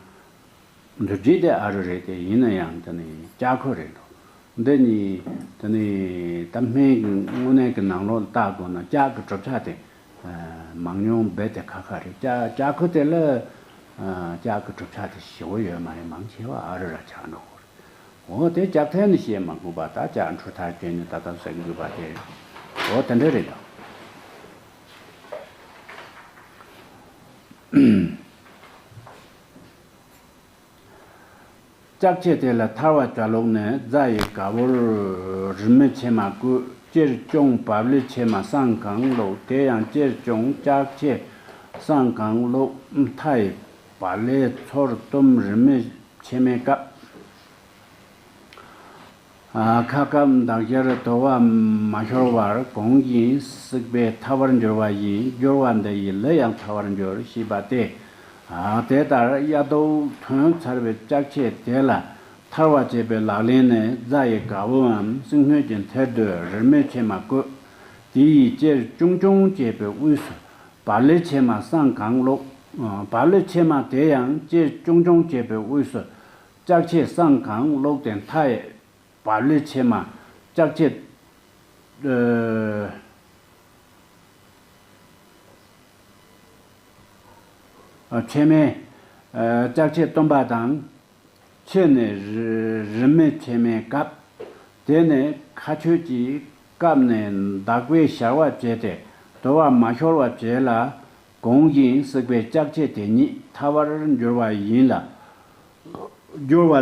འདུ་བྱེད་དེ་ཨ་རུ་རེད་དེ་ཡིན་ན་ཡང་དེ་ནས་ལྕགས་ཁུ་རེད་འདུག་འདི་གཉིས་དེ་ནས་ད་སྨན་གྱི་དངོས་གནས་ཀྱི་ནང་ལོགས་བལྟ་དགོས་ན་ལྕགས་ཀྱི་གྲུབ་ཆ་དེ་མང་ཉུང་རྦད་དེ་ཁག་ཁག་རེད། ལྕགས་ལྕགས་ཁུ་དེ་ལ་ལྕགས་ཀྱི་གྲུབ་ཆ་དེ་ཞེ་པོ་ཡོད་མ་རེད། མང་ཆེ་བ་ཨ་རུ་ར་ཆགས་འགྲོ་གི་རེད། འོ་དེ་ལྕགས་ཐལ་ནི་བཤད་མ་དགོས་པ། ད་ལྕགས་འཕྲུལ་ཐལ་སྐྱོན་ནི་ད་ལྟ་ཟེར་དགོས་པ་དེ། འོ་དེ་འདྲ་རེད་དོ། ལྕགས་ཆས་དེ་ལ་ཐར་བ་བྱ་ལུགས་ནི་རྫ་ཡི་ག་བུར་རིལ་མའི་ཕྱེ་མ་བསྐོལ། ཅེར་ཅུང་བབ་ལེ་ཕྱེ་མ་སྲང་གང་བླུགས། དེ་ཡང་ཅེར་ཅུང་ལྕགས་ཆས་སྲང་གང་བླུགས། མཐའ་ཡི་བབ་ལེ་ཚུར་བཏུམ་རིལ་མའི་ཕྱེ་མའི་སྐབས། ཁ་སྐབས་འདག་སྦྱར་དུ་བ་མ་ཤོར་བར་གོང་བཞིན་བསྲེགས་པས་ཐལ་བར་འགྱུར་བ་ཡིན། སྦྱོར་བ་འདི་ཡིས་ལུས་ཡང་ཐལ་བར་འགྱུར་ཞེས་པ་སྟེ། དེ་ལྟར་གཡའ་དུག་ཐོན་ཚར་བའི་ལྕགས་ཆས་དེ་ལ་ཐར་བ་བྱེད་པའི་ལག་ལེན་ནི་རྫ་ཡི་ག་བུའམ་སིལ་སྣོད་ཀྱི་མཐིལ་དུ་རིལ་མའི་ཕྱེ་མ་བཀོད། དེ་ཡིས་ཅེར་ཆུང་ཆུང་བྱས་པའི་དབུས་སུ་བབ་ལེ་ཕྱེ་མ་སྲང་གང་བླུགས། བབ་ལེ་ཕྱེ་མ་དེ་ཡང་ཅེར་ཆུང་ཆུང་བྱས་པའི་དབུས་སུ་ལྕགས་ཆས་སྲང་གང་བླུགས་ཏེ་མཐའ་ཡས། བབ་ལེ་ཕྱེ་མ་ལྕགས་ཆས། ཨ། ཕྱེ་མའི། ཨ། ལྕགས་ཆས་བཏུམ་པ་དང་། ཕྱེ་ནས་རི་རིལ་མའི་ཕྱེ་མའི་སྐབས། དེ་ནས་ཁ་ཆོད་ཀྱིས་བཀབ་ནས་འདག་པས་བྱར་བ་བྱས་ཏེ་དུ་བ་མ་ཤོར་བ་བྱས་ལ། གོང་བཞིན་བསྲེགས་པའི་ལྕགས་ཆས་དེ་ཉིད་ཐལ་བར་འགྱུར་བ་ཡིན་ལ། སྦྱོར་བ་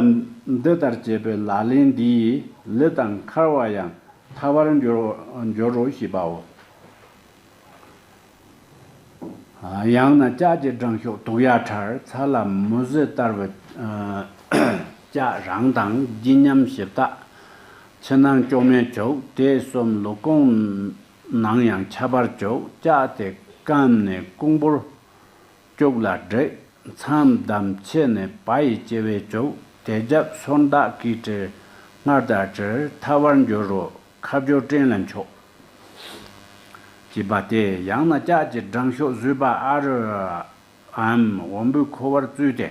འདི་ལྟར་བྱེད་པའི་ལག་ལེན་འདིས་ལུས་དང་འཁར་བ་ཡང་ཐལ་བར་འགྱུར་འགྱུར་རོ་ཞེས་པའོ། ཡང་ན་ལྕགས་ཀྱི་སྦྲང་ཤོག་དུག་ཡ་ཁྲར་ཚ་ལ་མུ་ཟི་ལྟར་བུ། ལྕགས་རང་དང་ལྗིད་མཉམ་ཞིབ་བཏགས། ཕྱི་ནང་ལྕོག་མེ་བྱུག། དེ་གསུམ་ལུས་ཁུངས་ནང་ཡང་ཁྱབ་པར་བྱུག། ལྕགས་དེ་སྐམ་ནས་ཀོང་བུར་བཅུག་ལ་བསྒྲིགས། མཚམས་བསྡམས་ཕྱི་ནས་བ་ཡི་ལྕེ་བས་བྱུག། དེ་རྒྱབ་སོར་འདག་གིས་བྲིལ། སྔར་དང་བྲལ་ཐལ་བར་འགྱུར་རོ། ཁ་སྦྱོར་སྐྲན་ལ་འཁྱོག། ཅེས་པ་སྟེ། ཡང་ན་ལྕགས་ཀྱི་སྦྲང་ཤོག་བཟོས་པ་ཨ་རུའམ་འོམ་བུའི་ཁུ་བར་བཙོས་ཏེ།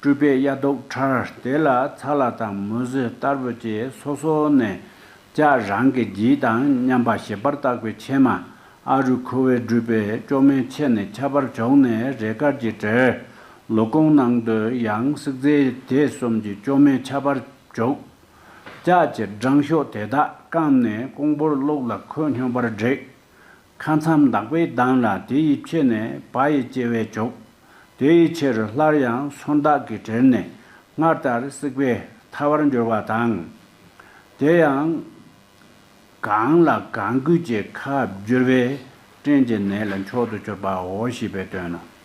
བཀྲུས་པའི་གཡའ་དུག་ཁྲར་དེ་ལ་ཚ་ལ་དང་མུ་ཟི་ལྟར་བུ་བཅས་སོ་སོ་ནས་ལྕགས་རང་གི་ལྗིད་དང་མཉམ་པ་ཞིབ་པར་བཏགས་པའི་ཕྱེ་མ་ཨ་རུའི་ཁུ་བས་བཀྲུས་པའི་ལྕོག་མའི་ཕྱེ་ནས་ཁྱབ་པར་བྱུགས་ནས་རས་དཀར་གྱིས་བྲིལ། ལུས་ཁུངས་ནང་དུ་ཡང་བསྲེགས་རྫས་དེ་གསུམ་གྱི་ལྕོག་མའི་ཁྱབ་པར་བྱུགས། ལྕགས་ཀྱི་སྦྲང་ཤོག་དེ་དག་བཀང་ནས་ཀོང་བུར་བླུགས་ལ་ཁོད་སྙོམས་པར་བསྒྲིགས། ཁ་མཚམས་འདག་པའི་མདངས་ལ་དེ་ཡི་ཕྱེད་ནས་བ་ཡི་ལྕེ་བས་བྱུག་དེ་ཡི་ཕྱིར་སླར་ཡང་སོན་དག་གི་གྲལ་ནས་སྔར་ལྟར་སྲེག་པས་ཐལ་བར་འགྱུར་བ་དང་། དེ་ཡང་གང་ལ་གང་འགུལ་གྱི་ཁ་བསྒྱུར་བས་སྐྲན་གྱི་ནད་ལ་མཆོག་ཏུ་གྱུར་པའོ་ཞེས་པའི་དོན་ནོ།